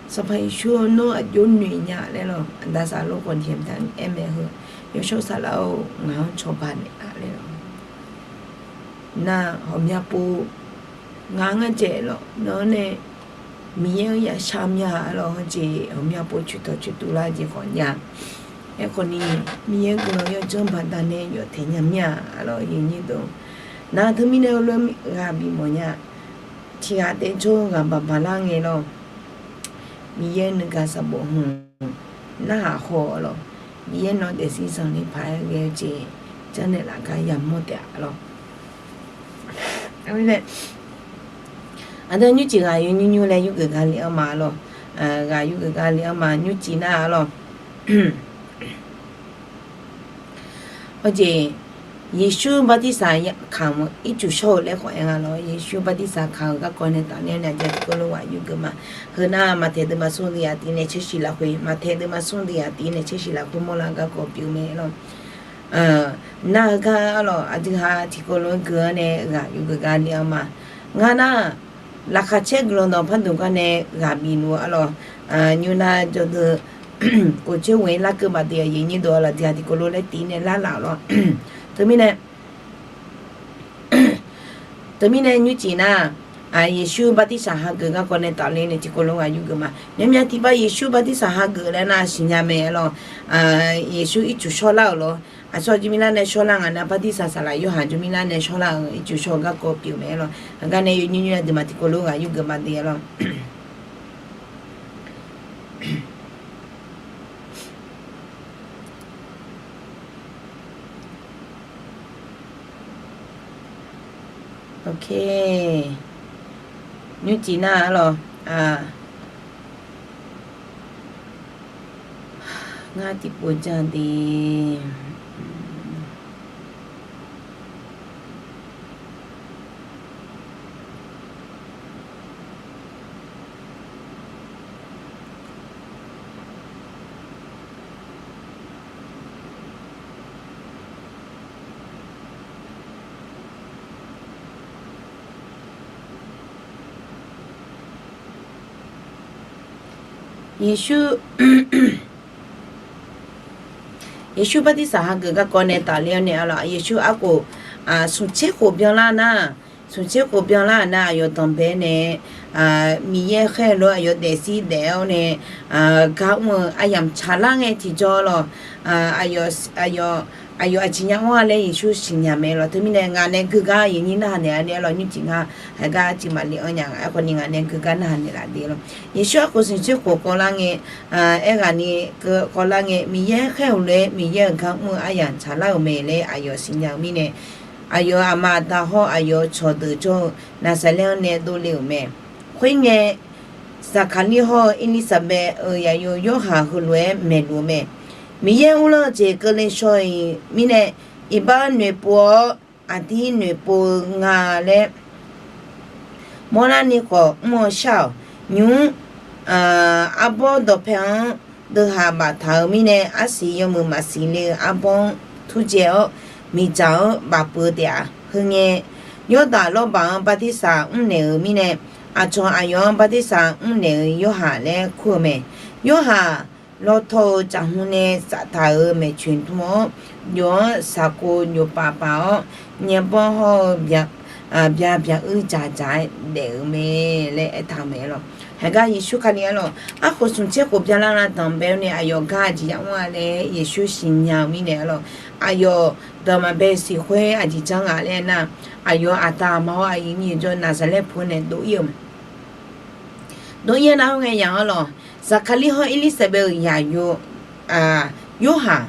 Sanqpaq Yeqsur-or, nawr aqjox noeq nya laer lawq. Aqda saqlor khawf ni aer mae heu, Yawshawr Saflar-or, ngaq-anr cawba naeqlaf laer lawq. Nar ghawqmya pov, ngaq-anr ngar dzaeq lawq, nawr nae Miqyaer-anr yashar mya-a lawq. Hawjeq ghawqmya pov coeqtawq coeqtuv lar jeq khawf nya. Aerkhawf ni, Miqyaer guiqlanq yawdzanr baqdanae yawf taeq nya mir-a lawq, yawnyir deuq. Nar teumirnae heulof-aer ghaq bif mawf nya. Tiq ghaq taef jawr-eu ghaq baq baqlar ngae lawq. Miqyaer nuigaq sanqbof hmq narhaq haw-a lawq. Miqyaer nawq daefzir zanqler paq-aer ghae-eu jeq janrnaeq laf gar yamawr taef-a lawq. Aqdui nymrcif ghaq yawnymr nymr laer yurgeuf gar le-anr ma lawq. Ghaq yurgeuf gar le-anr ma nymrcif nar-a lawq. Hawjeq, Yeqsur bartirsaq kaq-euq ircuf shawr-eu laer khawf aer nga lawq. Yeqsur bartirsaq kaq-euq garkawv nae tafler nae aqjeq tiqkawv lof ghaq yurgeuf ma. Heu nar Maqtaeq deuvma smr deuq yaf tiv nae tser shiq lafkhoer, Maqtaeq deuvma smr deuq yaf tiv nae tser shiq lafkhoer mawrlar-eu garkawv pyeuf mae lawq. Nar-eu gar-a lawq, aqdui ha tiqkawv lof-aer gui-anr nae ghaq yurgeuf gar le-anr ma. Ngar nar, laqkhaq caer guiqlanq dawq pardmq gar nae ghaq bif luf-a lawq. Nymr nar jawrdeuv kof coer ghoe-ir larkeuv baqdui aqyuif nyir deuq-a lawq, aqdui ha tiqkawv lof laer tiv nae lar laf lawq. Teumirnae Teumirnae nymrcif nar, Yeqsur bartirsaq hageuf garkawv nae tafler nae tiqkawv lof ghaq yurgeuf ma. Myavmyav tiqpav Yeqsur bartirsaq hageuf laer nar siqnya mae-a lawq. Yeqsur ircuf shawrlar-euq lawq. Aqsur aqjur mirlar nae shawrlar nga nar, bartirsaq saqlaq Yorhaq aqjur mirlar nae shawrlar-euq ircuf shawr-eu garkawv pyeuf mae-a lawq. Aqgar nae yawnymr nymr aqduimaf tiqkawv lof ghaq yurgeuf ma de-a lawq. Ok, nymrcif nar-aq lawq, ngar tiqpov jan de. Yeqsur, Yeqsur bartirsaq hageuf garkawv nae tafler-awr nae arlawq, Yeqsur arkhof smqtser khof byanlar nar, smqtser khof byanlar-euq nar aqyawf danqbae nae Miqyaer khaer-eu lof aqyawf daefzir daef-awr nae gar mr-eu aryamq tsaqlar ngae tiqjawr lawq. Aqyawf aqjeq nya mr-a laer Yeqsur siqnya mae lawq. Teumirnae ngaq nae geugar aqyuif nyir narhaq naeq-a nae arlawq, nymrcif ngar haigar arcuiv maqle-anr nya nga. Aerkhawf ni ngaq nae geugar narhaq naeqlaf de lawq. Yeqsur arkhof smqtser khof kawvlar ngae, aerghaq ni kawvlar ngae, Miqyaer khaer-euq lof-aer Miqyaer-euq gar mr-eu aryamq tsaqlar-euq mae laer aqyawf siqnya-eu mirnae, aqyawf-euq aqma aqda hawr aqyawf-euq cawqdeuq jawr-eu Naqsaqlaer-anr nae dovle-euq mae. Khoerngae, Zaqkaqlir hawr-eu Erlirsaqbaev-euq zaqyo Yorhaq heulof-aer maeqluf-eu mae. Miqyaer uvlanr-eu jeq keuvle shaw-iq mirnae, iqbax noeqpov-awr, aqdir noeqpov-eu nga laer mawrlarni khawf mr-eu shar-awq. Nymq-mr arbawr dawqpae-anr deuvhaq baftaq-eu mirnae, arsiq yawmuiq maqsiq le-eu arbawr-anr turdzae-awr, miqdzaq-anr bafpuiv taef-a. Heungae, Yawrdaq lawrbaq-anr bartirsaq mrnaeq-euq mirnae, aqcawq aqyawf-anr bartirsaq mrnaeq-euq Yorhaq laer kur-eu mae. Yorhaq lawtaw-eu caqhmq nae saftaq-euq maeqtsoeq dm-awr, jov-anr saqkov jov paf paf-awr, nyaerbawr hawr-eu bya byaq uir dzaqdzaq-aer daef-euq mae laer aertaq-euq mae lawq. Haigar Yeqsur Kali arlawq, arkhof smqtser khof byanlar nar danqbae-awr nae aqyawf gar aqjeq yamr-a laer Yeqsur siqnya-eu mirnae arlawq, aqyawf dawq maqbae siq khoer aqjeq janr nga laer nar, aqyawf aqda aqma hawr aqyuif nyir jawr Naqsaqlaer pu-anr nae dov-ir-eu mae. Dov-ir-eu nar khoerngae yaq arlawq, Zaqkaqlir hawr Erlirsaqbaev-euq zaqyo Yorhaq,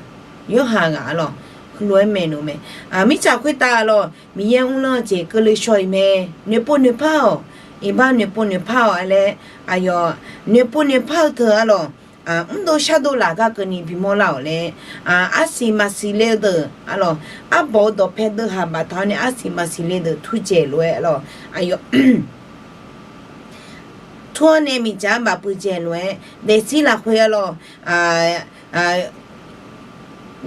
Yorhaq ghaq arlawq, heulof-aer maeqluf mae. Mirtsaq khoertav arlawq, Miqyaer uvlanr-eu jeq keuvle shaw-iq mae. Noeqpov noeqpar-awq, iqbax noeqpov noeqpar-awq laer, aqyawf noeqpov noeqpar-eu teu arlawq, mrdov shardov laf gar keuvni bimawr lar-awq laer, arsiq maqsiq le-eu deuq arlawq, arbawq-eu dawqpae deuvhaq baftaq-awr nae arsiq maqsiq le deuq turdzaeq lof-aer arlawq, aqyawf tur-awr nae miqdzaq-anr bafpuiv dzaeq lof-aer daefzir lafkhoer arlawq,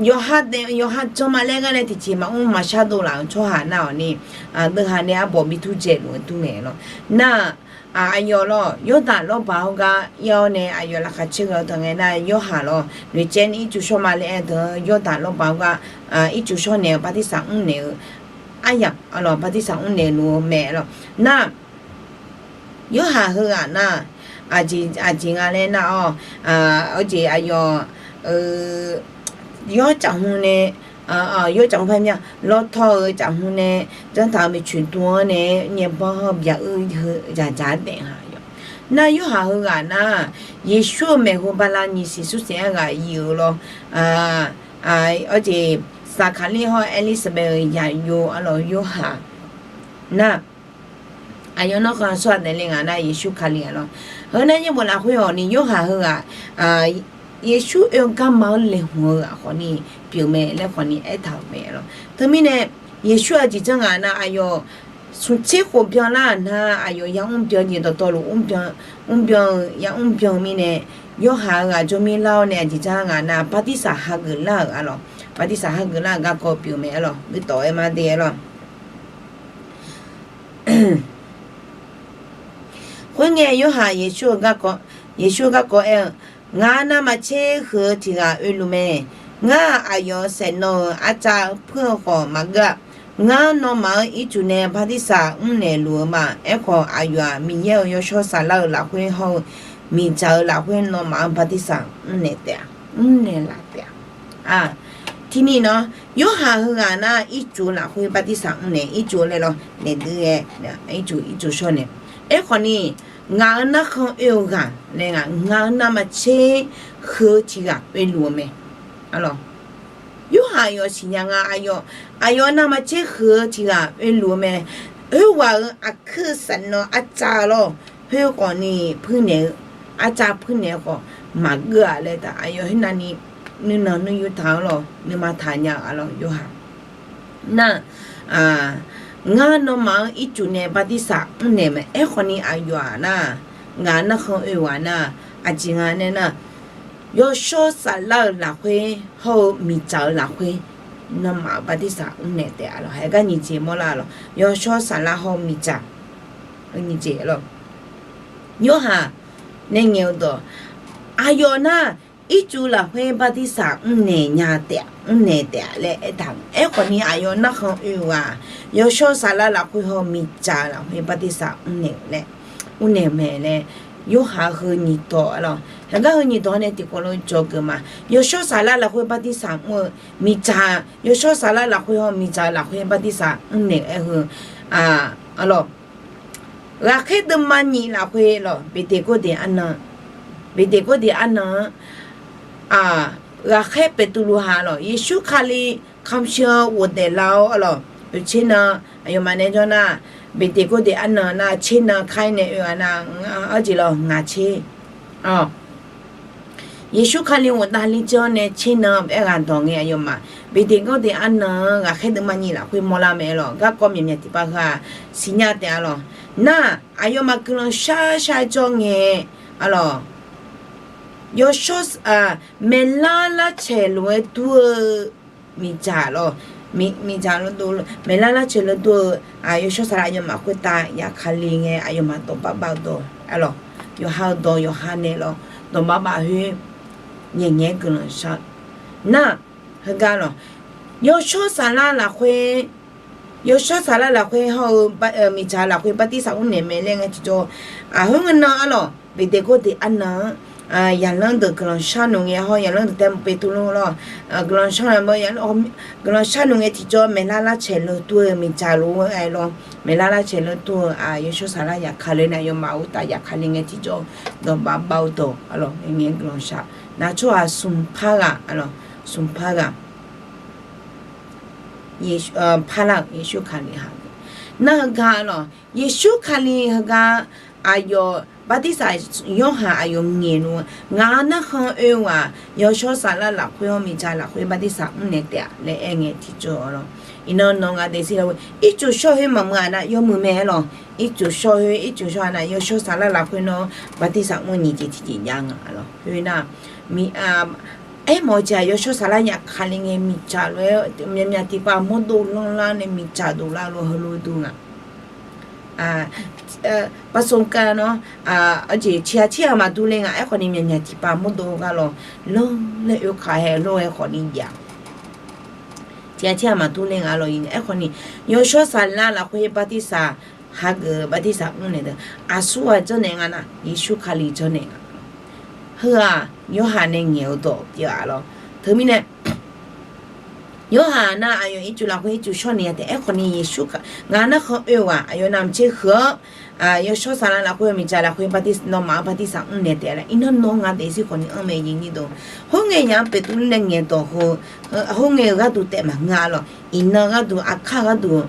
yawqha daef yawqha janma laer gar nae tiqjeq maqmr maqshar dov laf-euq tsawrhaq nar-awq ni, deuvhaq nae arbawq bi turdzaeq lof-aer dur mae lawq. Nar-aq, aqyawf lawq, Yawrdaq lawrbaq hawr gar ir-awr nae aqyawf laqkhaq caer ghae-eu teu ngae nar, Yorhaq lawq, noeqtsaev ni ircuf shawr ma laer aer-eu teu-anr, Yawrdaq lawrbaq hawr gar ircuf shawr naeq-eu bartirsaq mrnaeq-eu aryamq arlawq, bartirsaq mrnaeq luf-eu mae lawq. Nar-aq, Yorhaq heughaq nar, aqjeq nga laer nar-awq, aqjeq aqyawf, yawr caqhmq nae, yawr caqhmq par mya lawtaw-eu caqhmq nae, janrtaq-euq maeqtsoeq dm-anr nae, nyaerbawr hawr byaq uir heu dzaqdzaq-aer daef-a. Nar Yorhaq heughaq nar, Yeqsur-euq maeqhu bala nyiq siq smr siq-aer ghaq yif-euq lawr, awr jeq, Saqkaqlir hawr Erlirsaqbaev-euq zaqyo arlawq Yorhaq nar, aqyawf narkhan tsawrhaq daefle ngaq nar Yeqsur Kali-a lawr. Heu nar yaerbof lafkhoer hawq ni Yorhaq heughaq, Yeqsur oe-eu garma-anr laeqhmq-eu ghaq khawf ni pyeuf mae laer khawf ni aertaq-euq mae lawr. Teumirnae, Yeqsur aqjeq janr ngaq nar aqyawf smqtser khof byanlar-euq nar aqyawf yamr byan jeq dawqtawvluf mrbyan-eu yamr byan-eu mirnae, Yorhaq-euq ghaq jawrmir lar-awr nae aqjeq janr ngaq nar bartirsaq hageuf lar-euq arlawq, bartirsaq hageuf lar-euq garkawv pyeuf mae arlawq, nuitawf-aer mar de arlawq. Khoerngae Yorhaq Yeqsur-eu garkawv, Yeqsur-eu garkawv aer-eu, Ngaq navmaqtser huiq-eu tiq ghaq oeluf mae. Ngar-aq, aqyawf saeqnawv-euq arcav puir-eu khawf maqgeur-a. Ngar nawmaf-euq ircuf nae bartirsaq mrnaeq luf-eu ma. Aerkhawf, aqyawf-aq, Miqyaer-euq yawshawr saflar-eu lafkhoer hawr-eu miqdzaq-euq lafkhoer nawmaf-anr bartirsaq mrnaeq taef-a, mrnaeq laf taef-a. Tiqni nawr, Yorhaq heughaq nar ircuf lafkhoer bartirsaq mrnaeq ircuf laer lawr naeq dui-aer, ircuf ircuf shawr nae. Aerkhawf ni, ngaq-euq narkhan oe-eu ghaq nae ngaq, ngaq-euq navmaqtser huiq-eu tiq ghaq oeluf-eu mae. Arlawq, Yorhaq aqyawf siqnya nga, aqyawf, aqyawf navmaqtser huiq-eu tiq ghaq oeluf-eu mae. Oerghaq-euq aqkuir saqnan arcav lawr, khoerkhawf ni puirnaeq-eu, arcav puirnaeq-eu khawf maqgeur-a laer taq, aqyawf khoernav ni nuinanq nuiyu taq-anr lawr, nuima taqnya-a lawr, yawqha nar, ngar nawmaf-anr ircuf nae bartirsaq mrnaeq mae. Aerkhawf ni aqyawf-aq nar, ngaq narkhan oe-aq nar, aqjeq nga nae nar, yawshawr saflar-euq lafkhoer hawr-eu miqdzaq-euq lafkhoer, nawmaf-euq bartirsaq mrnaeq taef-a lawr. Haeqgar nyiq jeq mawrlar-a lawr. Yawshawr saflar hawr-eu miqdzaq, nyiq jeq lawr. Yorhaq nae ngaeq-eu dawq, aqyawf nar, ircuf lafkhoer bartirsaq mrnaeq nya taef, mrnaeq taef-a laer aertaq-eu. Aerkhawf ni aqyawf narkhan oe-eu ghaq, yawshawr saflar lafkhoer hawr-eu miqdzaq lafkhoer bartirsaq mrnaeq-eu laer, mrnaeq-eu mae laer, Yorhaq heu nyiq dawq-a lawr. Haeqgar heu nyiq dawq nae tiqkawv lof-aer dzawgeuf ma. Yawshawr saflar lafkhoer bartirsaq mr-eu miqdzaq, yawshawr saflar lafkhoer hawr-eu miqdzaq lafkhoer bartirsaq mrnaeq-eu aer heu, a, a lawr. Ghaqkhaer deuvma nyiq lafkhoer lawr, Beqteqgordeq arnan, Beqteqgordeq arnan-anr, ghaqkhaer Beqtuvluv ha lawr, Yeqsur Kali kamq shir-anr ghofdaef lar-awr a lawr, oeq tser nan, aqyawfmaf nae jawr nar, Beqteqgordeq arnan nar tser nan kar-aer nae oe-a nar, arjeq lawr ngaq tser, a, Yeqsur Kali ghofdaef ler jawr nae tser nan aer ghaq dawq ngae aqyawfmaf, Beqteqgordeq arnan-anr ghaqkhaer deuvma nyiq lafkhoer mawrlar mae lawr. Garkawv myaqmyaq tiqpav heu-aq siqnya taef-a lawr. Nar, aqyawfmaf guiqlanq shar shar jawr ngae, a lawr, yawshawr, maeqlar larcaeq lof-aer dur-eu miqdzaq lawr, miqdzaq lawr, maeqlar larcaeq lof-aer dur-eu, yawshawr saflar aqyawfmaf khoertav yaf Kali ngae aqyawfmaf dawq bar bav-eu dawq, a lawr, yawqha-eu dawq yawqha nae lawr, dawq bar bav khoer nyaeq nyaeq-aer guiqlanq shar. Nar, heugar lawr, yawshawr saflar lafkhoer, yawshawr saflar lafkhoer hawr-eu miqdzaq lafkhoer bartirsaq mrnaeq mae laer ngae tiqjawr, aqheur ngae nan a lawr, Beqteqgordeq arnan-anr, yaqlanr deuq guiqlanq shar nmr ngae hawr, yaqlanr deuq tae Beqtuvluv lawr, guiqlanq shar nmr, guiqlanq shar nmr ngae tiqjawr maeqlar larcaeq lof-aer dur-eu miqdzaq lof-aer aer lawr, maeqlar larcaeq lof-aer dur-eu, yawshawr saflar yaf Kali nae aqyawfmaf khoertav yaf Kali ngae tiqjawr, dawq bar bav-eu dawq, a lawr, ngae guiqlanq shar. Nar tsawrhaq smq par ghaq, a lawr, smq par ghaq parlar-euq Yeqsur Kali hageuf. Nar heugar lawr, Yeqsur Kali heugar aqyawf bartirsaq Yorhaq aqyawf ngaeq luf-eu, ngaq narkhan oe-eu ghaq, yawshawr saflar lafkhoer hawr miqdzaq lafkhoer bartirsaq mrnaeq taef-a laer aer ngae tiqjawr-a lawr. Iqnan nawq ngaq daefzir lafkhoer ircuf shawr khoer maqmuiq-a nar yawmuiq mae-a lawr. Ircuf shawr khoer, ircuf shawr-a nar yawshawr saflar lafkhoer nawr bartirsaq mr nyiq jeq tiqjeq jav nga lawr. Khoernar, aermawf-eu jeq-aq yawshawr saflar yaf Kali ngae miqdzaq lof-aer myaqmyaq tiqpav mawrdov lanrlar nae miqdzaq dovlar lof heulof-aer dur nga. Baqsmq kav nawr, arjeq ciqha ciqha maqdur le nga. Aerkhawf ni myaqmyaq tiqpav mawrdov gar lawr, lanrlar oekaq hae lof-aer khawf ni jav. Tiqghaq tiqghaq maqdur le nga lawr. Aerkhawf ni yawshawr saflar lafkhoer bartirsaq hageuf-eu bartirsaq mrnaeq deuq aqsurghaq janrnaeq nga nar, Yeqsur Kali janrnaeq nga. Heu-aq Yorhaq nae ngaeq-eu dawq pyeuf-a lawr. Teumirnae Yorhaq nar aqyawf ircuf lafkhoer ircuf shawr naeq-a taef. Aerkhawf ni Yeqsur, ngaq narkhan oe-eu ghaq aqyawf navmaqtser huiq-awr, yawshawr saflar lafkhoer miqdzaq lafkhoer nawmaf-anr bartirsaq mrnaeq taef laer iqnan nawr ngaq daefzir khawf ni anr mae. Khoerngae yaf-anr Beqtuvluv nae ngaeq dawq heu, khoerngae-eu gharduq taef maqngeur-a lawr. Iqnan gharduq, aqkar gharduq,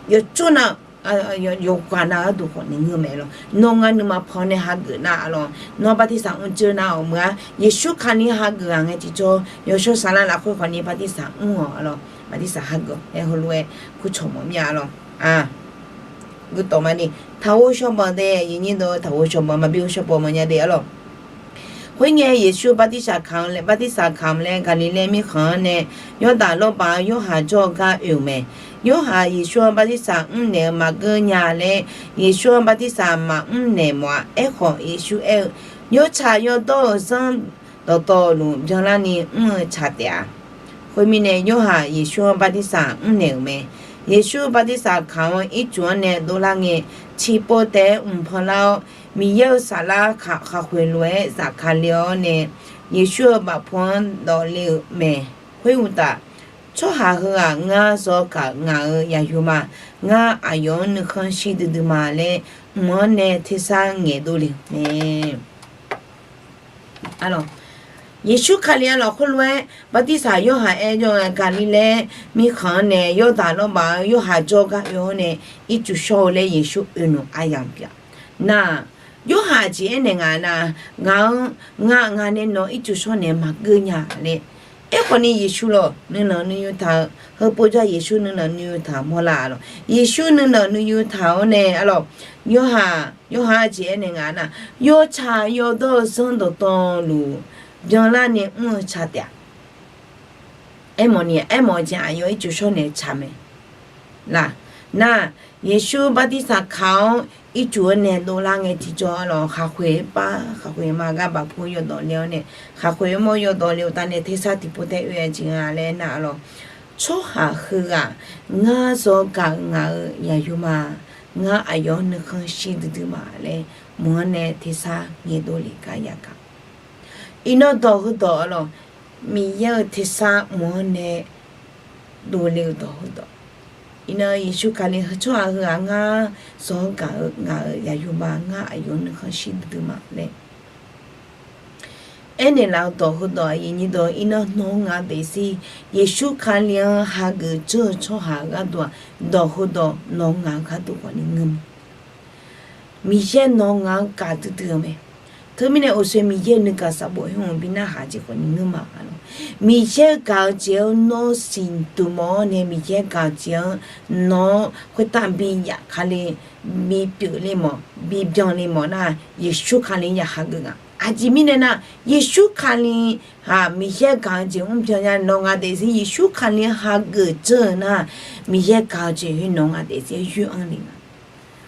yawqtsawrnav, yawqghaq nav gharduq khawf ni ngeur mae lawr. Nawr ngar nuima pan nae hageuf nar-a lawr, nawr bartirsaq mr dzeur nar-awq meuq-a. Yeqsur Kali hageuf-aq ngae tiqjawr yawshawr saflar lafkhoer khawf ni bartirsaq mr-awq-a lawr. Bartirsaq hageuf-aer heulof-aer kurcawq mawf mir-a lawr. Guirdawq maqni, taqghov shawbanq de, yawnyir dov taqghov shawbanq maqbi ghov shawbanq maqnya de-a lawr. Khoerngae Yeqsur bartirsaq kamq-eu laer, bartirsaq kamq laer Gaqliqlaer mirkhanq-anr nae Yawrdaq lawrbaq-anr Yorhaq jawr-eu gar oe-euq mae. Yorhaq Yeqsur-anr bartirsaq mrnaeq-eu maqgeur nya laer, Yeqsur-anr bartirsaq maqmr naeq mawf-a. Aerkhawf Yeqsur aer-eu, Yawtsaq yawdawr-eu zanr dawqtawvluf byanlarni mr-eu tsaq taef-a. Khoermirnae Yorhaq Yeqsur-anr bartirsaq mrnaeq-euq mae. Yeqsur bartirsaq kamq-anr ircuf-anr nae dovlar ngae, ciqpov taef-aer mqpan lar-awr, Miqyaer-euq saflar khaqkhoeq lof-aer zafkale-awr nae, Yeqsur-euq bafpuq-anr dawvle-euq mae. Khoeruqtaf, tsawrhaq heughaq ngar zawgaq ngaq-euq yaqyu ma. Ngar aqyawf-anr nuikhanr shir duidui ma laer, mq-anr nae tersar ngaeqdov le-euq mae. Yeqsur Kali-anr lafkhoer lof-aer bartirsaq Yorhaq aer jawr-eu Gaqliqlaer mirkhanq-anr nae Yawrdaq lawrbaq-eu Yorhaq jawrgar oe-awr nae ircuf shawr-eu laer Yeqsur oe nmr aryamq pyeuf-a. Nar, Yorhaq aqjeq aernaeq ngaq nar, ngaq-anr, ngaq, ngaq nae nawq ircuf shawr naeq maqgeur nya laer. Aerkhawf ni Yeqsur lawq nuinanq nuiyu taq-eu, heupov jawr Yeqsur nuinanq nuiyu taq mawrlar-a lawq. Yeqsur nuinanq nuiyu taq-awr nae arlawq, Yorhaq, Yorhaq aqjeq aernaeq ngaq nar, yawtsaq yawdawr-eu zanrdawq tawvluf byanlar nae mr-eu ca taef-a. Aermawf ni, aermawf-eu jeq aqyawf ircuf shawr naeq-eu ca mae. Laq, nar, Yeqsur bartirsaq kaq-awr ircuf-eu nae dovlar ngae tiqjawr arlawq, khaqkhoeq par khaqkhoeq ma gar bafpu yawdawq le-awr nae, khaqkhoeq mawr yawdawq le-eu taf nae tersar tiqpov tae oe-a jeq nga laer nar arlawq, tsawrhaq heughaq ngar zawq gaq-eu ngaq-euq yaqyur ma, ngar aqyawf-anr nuikhanr shir duidui ma laer mq-anr nae tersar ngaeqdov le gar yagaq. Iqnan dawq heudawq arlawq, Miqyaer-euq tersar mq-anr nae dovle-eu dawq heudawq. Iqnan Yeqsur Kali tsawrhaq heughaq ngar zawq-anr gaq-eu ngaq-euq yaqyur ma, ngar aqyawf-anr nuikhanr shir duidui ma laer aernaeq laf-eu dawq heudawq aqyuif nyir dawq iqnan nawq-eu ngaq daefzir Yeqsur Kali-anr hageuf dzeur-eu tsawrhaq gharduq-aq, dawq heudawq nawq-eu ngaq-eu gharduq khawf ni ngeur ma. Miqyaer nawq-eu ngaq-anr gaq duidui-eu mae. Teumirnae uqshoe Miqyaer nuigaq saqbof hmq-anr bi narhaq jeq khawf ni ngeur ma arlawq. Miqyaer gaq-eu jeq-anr nawr siqduq mawf-awr nae Miqyaer gaq-eu jeq-anr nawq-anr khoertav bi yaf kali, bi pyeufle mawf, bi byanle mawf nar, Yeqsur Kali ya hageuf nga. Aqjeq mirnae nar, Yeqsur Kali-aq Miqyaer gaq-eu jeq mr byan nya nawq-eu ngaq daefzir Yeqsur Kali hageuf dzeur-eu nar, Miqyaer gaq-eu jeq heu nawq-eu ngaq daefzir yoer-anr le nga.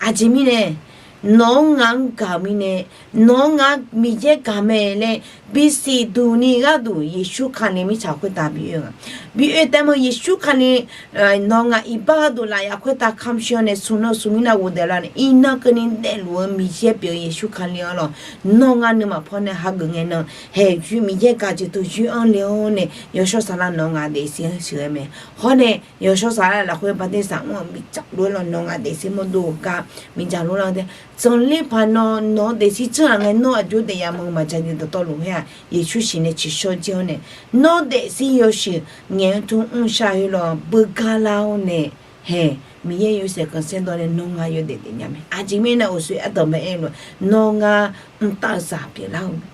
Aqjeq mirnae, nawq-anr ngaq-anr gaq-eu mirnae, nawq-anr ngaq Miqyaer gaq mae laer bisiq duq ni gharduq Yeqsur Kali mirtsaq khoertav bi oe nga. Bi oe taef-aer ma Yeqsur Kali nawq-eu ngaq iqbax gharduq lafyaf khoertav kamq shir-awr nae smq nan smq mirnav ghofdaef lar nae iqnan keuvni daefluf-eu Miqyaer pyeuf-eu Yeqsur Kali arlawq, nawq-eu ngaq nuima paw nae hageuf ngae nan haeq yoer Miqyaer gaq jeq teu yoer-anr le-awr nae yawshawr saflar nawq-eu ngaq daefzir-anr sheuqghae mae. Hawr nae yawshawr saflar lafkhoer bartirsaq mr-eu miqdzaq lof-aer lawr nawq-eu ngaq daefzir mawrdo-eu gar miqdzaq lof lar-eu tae, zanqler paq nawq, nawq-eu daefzir tsanr-aq ngae nawr aqjox daef yamawr-eu maqja ni dawqtawvluf khoer-aq Yeqsur siqnae tsiqshawr jir-awr nae, nawr daefzir yawshuif ngaeq-anr tmr mrshar khoerlawq beugar lar-awr nae, haeq Miqyaer yawshaef khanqsaer dawv nae nawr ngaq yawdaef daef nya mae. Aqjeq mirnae uqshoe ardanqbae aer-eu lof-aer nawr ngaq mqtav zaq pyeuflar-eu mae.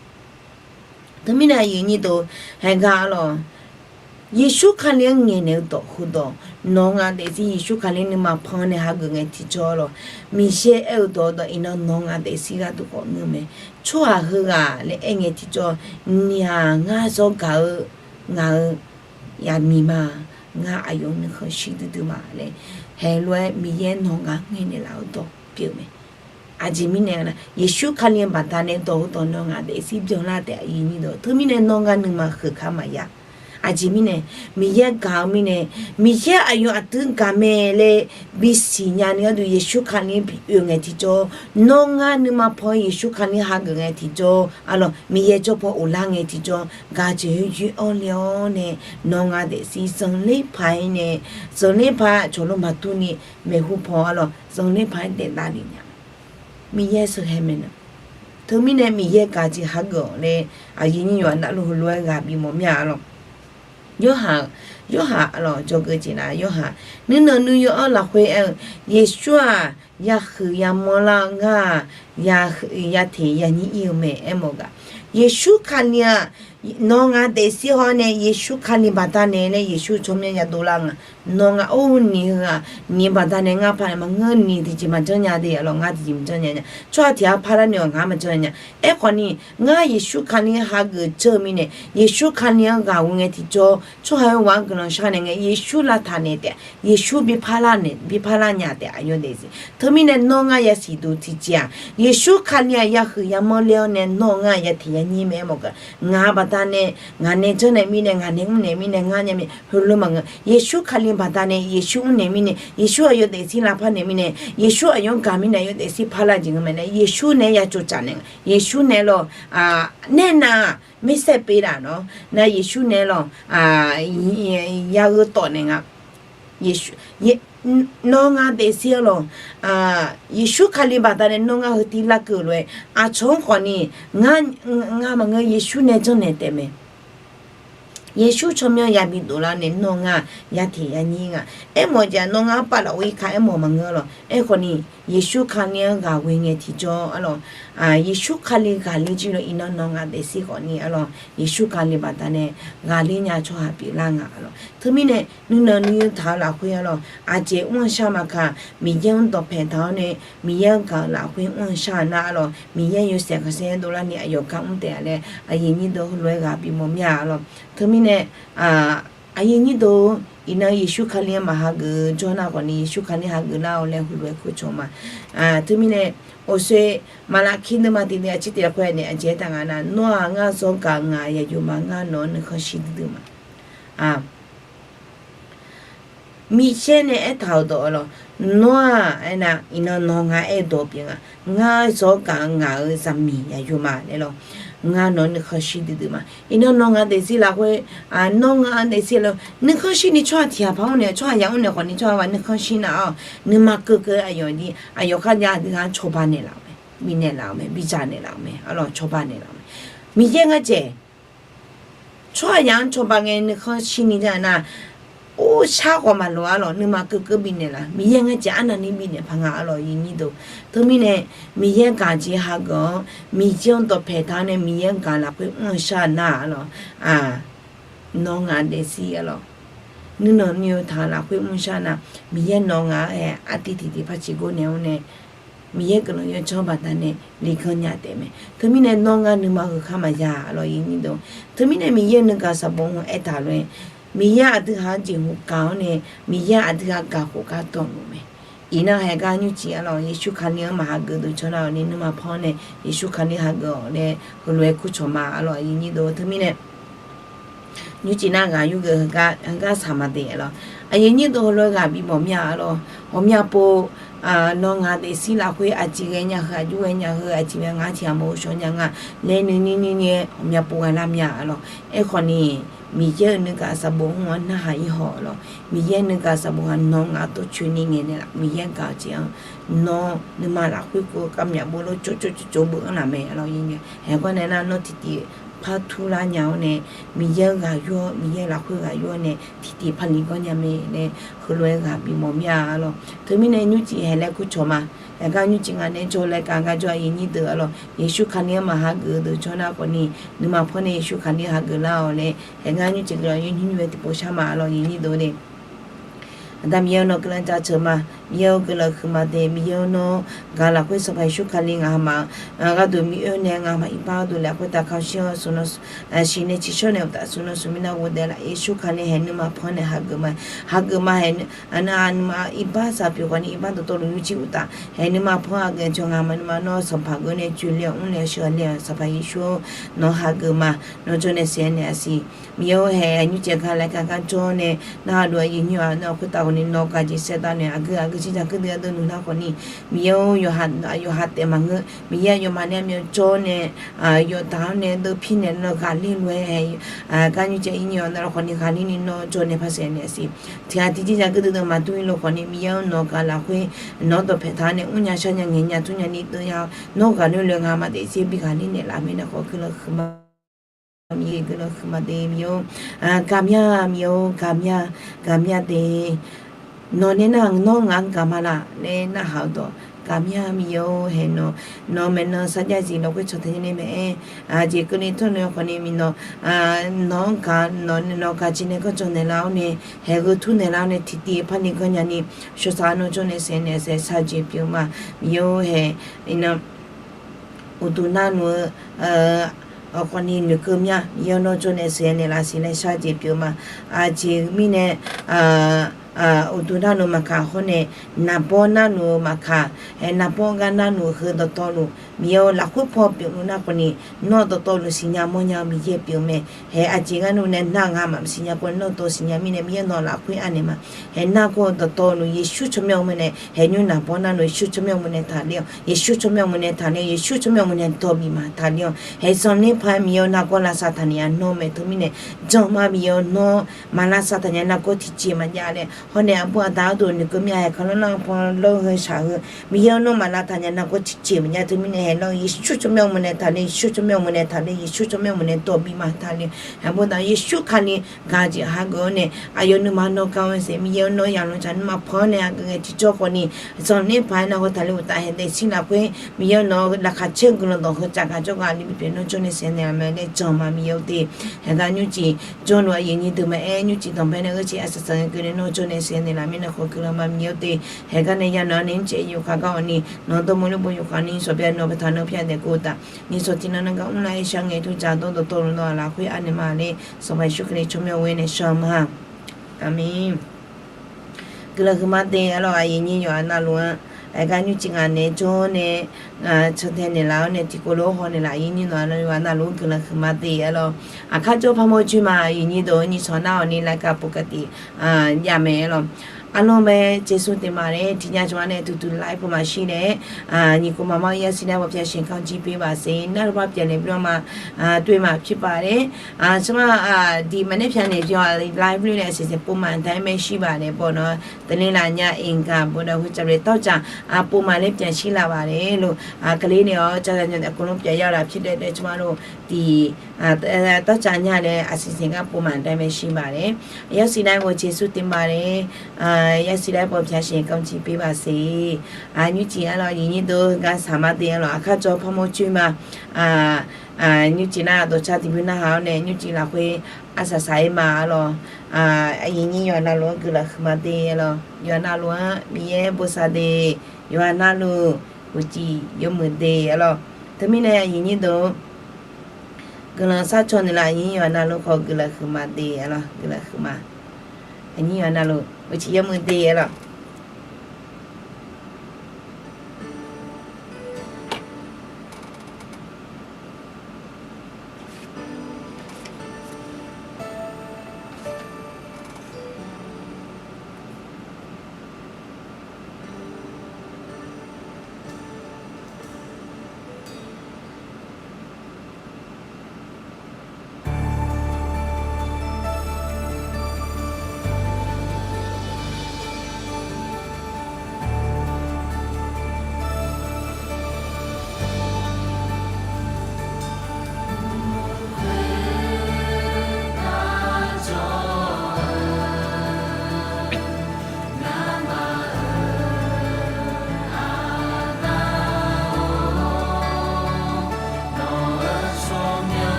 Teumirnae aqyuif nyir deuq haeqgar arlawq, Yeqsur Kali-anr ngaeqnaeq-eu dawq heudawq nawq-eu ngaq daefzir Yeqsur Kali nuima paw nae hageuf ngae tiqjawr arlawq, Miqyaer aer-eu dawq heudawq iqnan nawq-eu ngaq daefzir gharduq khawf ngeur mae. Tsawrhaq heughaq laer aer ngae tiqjawr, ni-aq ngar zawr gaq-eu ngaq-eu yaqmiq ma, ngar aqyawf nuikhanr shir duidui ma laer haeq lof-aer Miqyaer nawq-eu ngaq ngaeqnaeq laf-eu dawq pyeuf mae. Aqjeq mirnae nar, Yeqsur Kali-eu baqdanae dawq heudawq nawq-eu ngaq daefzir byanlar taef aqyuif nyir deuq. Teumirnae nawr ngaq nuima heuq kar maqya. Aqjeq mirnae, Miqyaer gaq-eu mirnae, Miqyaer aqyawf aqdui gaq mae laer bisiq nya ni gharduq Yeqsur Kali bi oe ngae tiqjawr, nawr ngaq nuima paw Yeqsur Kali hageuf ngae tiqjawr arlawq, Miqyaer jawr paw uvlar ngae tiqjawr gaq jeq-eu yoer-anr le-awr nae, nawq-eu ngaq daefzir zanqler paq-aer nae, zanqler paq-aer cawqlor maqdur ni maeqhu paw arlawq zanqler paq-aer daefdav le nya. Miqyaer sheuqghae mae nar. Teumirnae Miqyaer gaq jeq hageuf-awq laer aqyuif nyir yawqha navluf heulof-aer ghaq bimawf mir-a arlawq. Yorhaq, Yorhaq arlawq jawrgeuf jeq nar Yorhaq nuinanq nuiyu-anr lafkhoer aer-eu, Yeqsur-aq yahuiq yamawr lar-eu ngar-aq, yahuiq yateq yanyir ir-eu mae aermawf gaq. Yeqsur Kali-aq nawq-eu ngaq daefzir hawr nae Yeqsur Kali baqdanae laer Yeqsur tsawrmyanr yadov lar nga. Nawq-eu ngaq or ni heu-aq ni baqdanae ngar paq-aer maqngeur ni tiqjeq maqjanr nya de arlawq, ngar tiqjeq maqjanr nya nya. Tsawrhaq tiq ghaq parlar nae-awq ngar maqjanr nya nya. Aerkhawf ni ngar Yeqsur Kali hageuf dzeur-eu mirnae, Yeqsur Kali-anr ghaq ghoe ngae tiqjawr tsawrhaq-eu ghaq-anr guiqlanq shar naeq ngae Yeqsur lavtaq naeq taef, Yeqsur bi parlar naeq bi parlar nya taef aqyawf daefzir. Teumirnae nawr ngar yasiq duq tiqjeq-aq Yeqsur Kali-aq yahuiq yamawr ler-awr nae nawr ngar yateq yanyir mae aermawf gaq. Ngaq baqdanae ngaq nae janrnaeq mirnae ngaq nae mrnaeq mirnae ngar nya mae heulof maqngeur. Yeqsur Kali baqdanae Yeqsur mrnaeq mirnae Yeqsur aqyawf daefzir lavpar naeq mirnae Yeqsur aqyawf-anr gaq mirnae aqyawf daefzir parlar jeq ngeur mae nae Yeqsur nae ya tsovtsaf naeq nga. Yeqsur nae lawq nae nar-aq mirsaer pyeuf laf nawr nar Yeqsur nae lawq yagheu tawf naeq nga. Nawr ngar daefzir-anr lawq, Yeqsur Kali baqdanae nawr ngar heu tiv larkeuv lof-aer aqcawq-anr khawf ni ngar maqngeur Yeqsur nae janrnaeq taef mae. Yeqsur tsawrmyanr yabi dovlar nae nawr ngar ya tiq ya nyir nga. Aermawf jeq nawr ngar pav lafkhoer irka aermawf maqngeur lawq. Aerkhawf ni, Yeqsur Kali-anr ghaq ghoe ngae tiqjawr arlawq, Yeqsur Kali ghaqler jir lawr iqnan nawq ngaq daefzir khawf ni arlawq, Yeqsur Kali baqdanae ghaqler nya tsawrhaq pyeuflar nga arlawq. Teumirnae nuinanq nuiyoer taq-eu lafkhoer arlawq, aqjeq mr-eu shar maqkaq, Miqyaer-anr dawqpae taq-awr nae, Miqyaer-anr gaq-eu lafkhoer mr-eu shar-eu nar arlawq, Miqyaer yawshaef khanqsaer dovlar ni aqyawf gar mr taef-a laer aqyuif nyir deuq heulof-aer ghaq bimawr mir-a arlawq. Teumirnae aqyuif nyir deuq, iqnan Yeqsur Kali-anr maqhageuf-eu jawr nar khawf ni, Yeqsur Kali hageuf lar-awq laer heulof-aer kurcawq ma. Teumirnae, oqsoe Maqlaqkir deuvma tiqdeuq aqcir tiq lafkhoer nae aqjeq aertaq nga nar, Nawr-aq ngar zawr gaq-eu ngaq yaqyuf ma, ngar nawq-anr nuikhanr shir duidui ma. Miqyaer nae aertaq-euq dawq arlawq, Nawr-aq aernar, iqnan nawq ngaq aerdawq pyeuf nga, ngar zawr gaq-eu ngaq-euq zaqmiq yaqyuf ma laer lawq, ngar nawq-anr nuikhanr shir duidui ma. Iqnan nawq ngaq daefzir lafkhoer, nawr ngaq-anr daefzir lawr nuikhanr shir ni tsawrhaq tiq ghaq par mr naeq, tsawrhaq yamr naeq khawf ni tsawrhaq nuikhanr shir nar-awr, nuima keuvkeuv aqyawf ni aqyawf kharjav aqdui ghaq-anr cawba naeqlaf-euq mae, bifnaeq laf-euq mae, bidzaq naeqlaf-euq mae arlawq, cawba naeqlaf-euq mae. Miqyaer ngar dzaeq tsawrhaq yamq-anr cawba ngae nuikhanr shir ni nar, or shar khawf maqloq arlawq, nuima keuvkeuv bifnaeq laf, Miqyaer ngar dzaeq arnavni bifnaeq paq nga arlawq, aqyuif nyir deuq. Teumirnae, Miqyaer gaq jeq hageuf-awr, Miqyaer-anr dawqpae taq-awr nae Miqyaer-anr gaq lafkhoer mr-eu shar nar arlawq, nawr ngaq daefzir arlawq, nuinanq nuiyoer taq-eu lafkhoer mr-eu shar nar, Miqyaer nawq ngaq-anr aer artiv tiqtiq par ciqgor naeq-awr nae, Miqyaer guiqlanq yawdzanr baqdanae liganr nya taef mae. Teumirnae nawr ngar nuima heukhar maqya arlawq, aqyuif nyir deuq. Teumirnae Miqyaer nuigaq sanqbof hmq aertaq lof-aer, Miqyaer aqdui ghaq-anr jeqhu gaq-awr nae, Miqyaer aqdui ghaq gaq khof gar dawq luf mae. Iqnan haeq gar nymrcif arlawq, Yeqsur Kali-anr maqhageuf deuq cawq nar-awq ni nuima panr nae Yeqsur Kali hageuf-awq laer heulof-aer kurcawq ma arlawq, aqyuif nyir deuq. Teumirnae nymrcif nar ghaq yurgeuf heugar saq ma de arlawq, aqyuif nyir deuq, heulof-aer ghaq bimawr mir-a arlawq. Ghawqmya pov nawq ngaq daefzir lafkhoer aqjeq ghaenya heu, aqjox ghaenya heu, aqjeq ghae ngar tiq ghaq maqghov shawr nya nga laer nuinir nuinir-aer ghawqmya pov ghaelar mir-a arlawq. Aerkhawf ni, Miqyaer-euq nuigaq sanqbof hmq-anr narhaq ir haw arlawq. Miqyaer nuigaq sanqbof ghaq nawq ngaq-anr tawrcoeni ngaenaeq laf, Miqyaer gaq-eu jeq-anr nawr nuima lafkhoer keuv-eu kavmyaq bov lof tsovtsov tsovtsov beu-anr laf mae arlawq. Haeq gar nae nar nawr tiqtiq par turlar nya-awr nae, Miqyaer-eu ghaq yur-awr, Miqyaer lafkhoer ghaq yur-awr nae tiqtiq par liganr nya mae laer heulof-aer ghaq bimawr mir-a arlawq. Teumirnae nymrcif haeq laer kurcawq ma. Haeq gar nymrcif ngaq nae jawr laer kaq gar jawr, aqyuif nyir deuq arlawq. Yeqsur Kali-anr maqhageuf-eu deuq cawq nar khawf ni, nuima panr nae Yeqsur Kali hageuf lar-awq laer haeq gar nymrcif guiqlanq yur nymr nymr-aer tiqpov shar ma arlawq, aqyuif nyir deuq de. Aqda Miqyaer-eu nawq keuvlar jaceuq ma. Miqyaer-eu guiqlanq huiqma de. Miqyaer-eu nawr gaq lafkhoer Sanqpaq Yeqsur Kali ngaq haqmaf-eu gharduq miqoer nae ngaq haqmaf iqbax gharduq lafkhoer tafkar shir-awr, siqnae ciqshawr nae uqtaf smq nan smq mirnav ghov daef laf. Yeqsur Kali haeq nuima panr nae hageuf ma. Hageuf ma haeq nuima iqbax saq pyeuf khawf ni iqbax dawqtawvluf yurjir uqtaf haeq nuima panr hageuf-eu jawr ngaq haqmaf nuima nawr Sanqpaq geur nae joeqle-awr mrnaeq sheuqle-awq. Sanqpaq Yeqsur nawq hageuf ma. Nawr jawr nae saef naeq-a siq. Miqyaer-or, haeq nymrcif gar laer kaq gar jawr nae narhaq luf aqyuif nyir-aq, nawr khoertav khawf ni nawr gaqjeq saerdav nae aqgeu aqgeu jir jaqgeur deuq ardeuv nuq nar khawf ni, Miqyaer-or, yawqha taef maqngeur. Miqyaer aqyawfmaf nae aqmyan jawr nae yawqdaq-anr nae deuvpir naeq nawr ghaqler lof-aer haeq gar nymrcif ir nyir-awq, nawr lafkhawf ni ghaqler ni nawr jawr nae par saef naeq-a siq. Tiqghaq tiqjeq jaqgeur deuq deuq maqdur ir lof khawf ni, Miqyaer-or, nawq gaq lafkhoer nawr dawqpaeq taq-awr nae mrnya sharnya ngaeq nya tmr nya ni deuv ya-awr, nawr ghaqler lof-aer ngaq haqmaf daefzir bi ghaqler naeqlaf mirnae khawf guiqlanq huiqma Miqyaer guiqlanq huiqma de Miqyaer-or. Gaqmya Miqyaer-or, gaqmya, gaqmya de. Nawq nae nar nawr ngaq-anr gaqma laf laer narhaq-eu dawq. Gaqmya Miqyaer-or, haeq nawq, nawq maeqnan sarjax zif lafkhoer cawq tae nya nae maeq-aer, aqjeq keuvni tawrlof-aer khawf ni miqnawq, nawq-anr gaq, nawq gaq jeq nae gawrjawq naeqlar-awr nae, haeq gheu tur naeqlar-awr nae tiqtiv parni ganr nya ni, shawsaq-awr nawr jawr nae saef naeq saef shar jeq pyeuf-eu ma. Miqyaer-or, haeq iqnan uqduq narluf-eu khawf ni noeqkeuv mya. Miqyaer-or, nawr jawr nae saef naeqlaf siq laer shar jeq pyeuf-eu ma. Aqjeq mirnae uqduq narluf maqkaq hawr nae, naqbawr narluf-eu maqkaq, haeq naqbawr gar narluf heu dawqtawvluf, Miqyaer-or, lafkhoer paw pyeufluf nar khawf ni, nawr dawqtawvluf siqnya mawrnya-eu Miqyaer pyeuf-eu mae. Haeq aqjeq gar nmr nae nar ngaq haqmaf maqsiqnya kawv, nawr dawq siqnya mirnae Miqyaer nawq lafkhoer anaeq ma. Haeq nargawr-eu dawqtawvluf Yeqsur tsawrmyanr-eu mirnae, haeq nymr naqbawr narluf Yeqsur tsawrmyanr-eu mirnae taqler-awq. Yeqsur tsawrmyanr-eu mirnae taqler-awq. Yeqsur tsawrmyanr-eu mirnae dawq bif ma taqler-awq. Haeq zanqler paq-aer Miqyaer-or, nargawr lavsav taq naeq-a nawr maeq teu mirnae, janma Miqyaer-or, nawr maq lavsav taq nya nargawr tiqjeq maqjav laer Hawr nae aqbur aqda arduq noeqkeuv mir-a, haeq kanlanr lanr pan lawr-eu heu shaq heu, Miqyaer-awr nawr maqlav taq nya nar gawr tiqjeq maqnya teumirnae haeq lanr-eu Yeqsur tsawrmyanr mawrnae taqler, Yeqsur tsawrmyanr mawrnae taqler, Yeqsur tsawrmyanr mawrnae dawq bi ma taqler. Aqbur aqda Yeqsur Kali gaq jeq hageuf-awr nae aqyawf nuima nawr gar-anr saef, Miqyaer-awr nawr yaqlanr tsaq nuima pan-awr nae hageuf ngae tiqjawr khawf ni, zanqler paq-aer nargawr taqler uqtaf haeqdaef shir lafkhoer Miqyaer-awr nawq-eu laqkhaq caer-eu guiqlanq dawq heu tsaf gaq jawrgar aqli bipyeuf nawr jawrnae saef naeqlaf mae laer jan ma Miqyaer-eu te. Haeqgar nymrcif jawrluf aqyuif nyir deuq maqaer, nymrcif danqbae nae gheurcif arsaq saq ngae keuvle nawr jawrnae saef naeqlaf mirnae khawf guiqlanq ma Miqyaer-eu te. Haeqgar nae ya nawq-anr nae mrcaev yawkhav gar awq ni, nawq-anr dawrmawr lor bo yawkhav ni sawqbya nawq-eu baqtaq nawr pyar daef keuv-eu taf. Nyiq sawq tiq nan nan gar mrlar-aer shar ngae tmr ja dawr dawqtawvluf nawq-aq lafkhoer anaeq ma le. Sanqpaq Yeqsur Kali tsawrmyanr ghoe nae shar-eu ma. Aqmeq. Guiqlanq huiqma de arlawq, aqyuif nyir yawqha navluf-anr. Haeqgar nymrcif ngaq naeq-aer jawr nae, cantae naeqlaf-awr nae tiqkawv lof-aer haw naeqlaf aqyuif nyir nawq-anr yawqha navluf-anr guiqlanq huiqma de arlawq. Aqkar jawr par mawr coer ma aqyuif nyir deuq-anr nyiq tsawq nar awq ni laer ka pov ka tiq jav mae arlawq. Arlawq mae jeqsur teq ma laer tiqnya jawr-a nae duqduq laer pov maqshir nae, nyiq kov maqmar yasiq laer pov pyar sheuq kanr jir pyeuf baq seq nar lof par pyaeqnaeq byanr ma, toeq maqpyeuf baq laer, tsawrma diq maqnaeq pyar naeq byanr-a laer byanr nae siqseq pov maqda-aer mae shir baq nae baw nawr teuler laf nya iqgaq baw dawq heu cavle tawrcaq pov ma laer pyaeq shir laf baq nae lof, keuvle nae-awr cavle nya nae kov lanr pyaeq yar laf pyur daef daef tsawrma lof tiq tawrcaq nya nae aqsiq siq gar pov maqda-aer mae shir baq nae, yasiq laer ghof jeqsur teq ma laer, yasiq laer pov pyar sheuq kanr jir pyeuf baq seq. Nymrcif arlawq aqyuif nyir deuq-anr gar saqma de arlawq, aqkar jawr par mawr coer ma. Nymrcif nar dawqcar tiqbymr narhaq-awr nae nymrcif lafkhoer arsaq saq-aer ma arlawq. Aqyuif nyir yawqha navluf-anr guiqlanq huiqma de arlawq, yawqha navluf-anr Miqyaer bosav de, yawqha navluf uqcif yawmuiq de arlawq. Teumirnae aqyuif nyir deuq guiqlanq sharcaw naeqlaf aqyuif nyir yawqha navluf khawf guiqlanq huiqma de arlawq, guiqlanq huiqma. Aqnyir yawqha navluf uqcif yawmuiq de arlawq.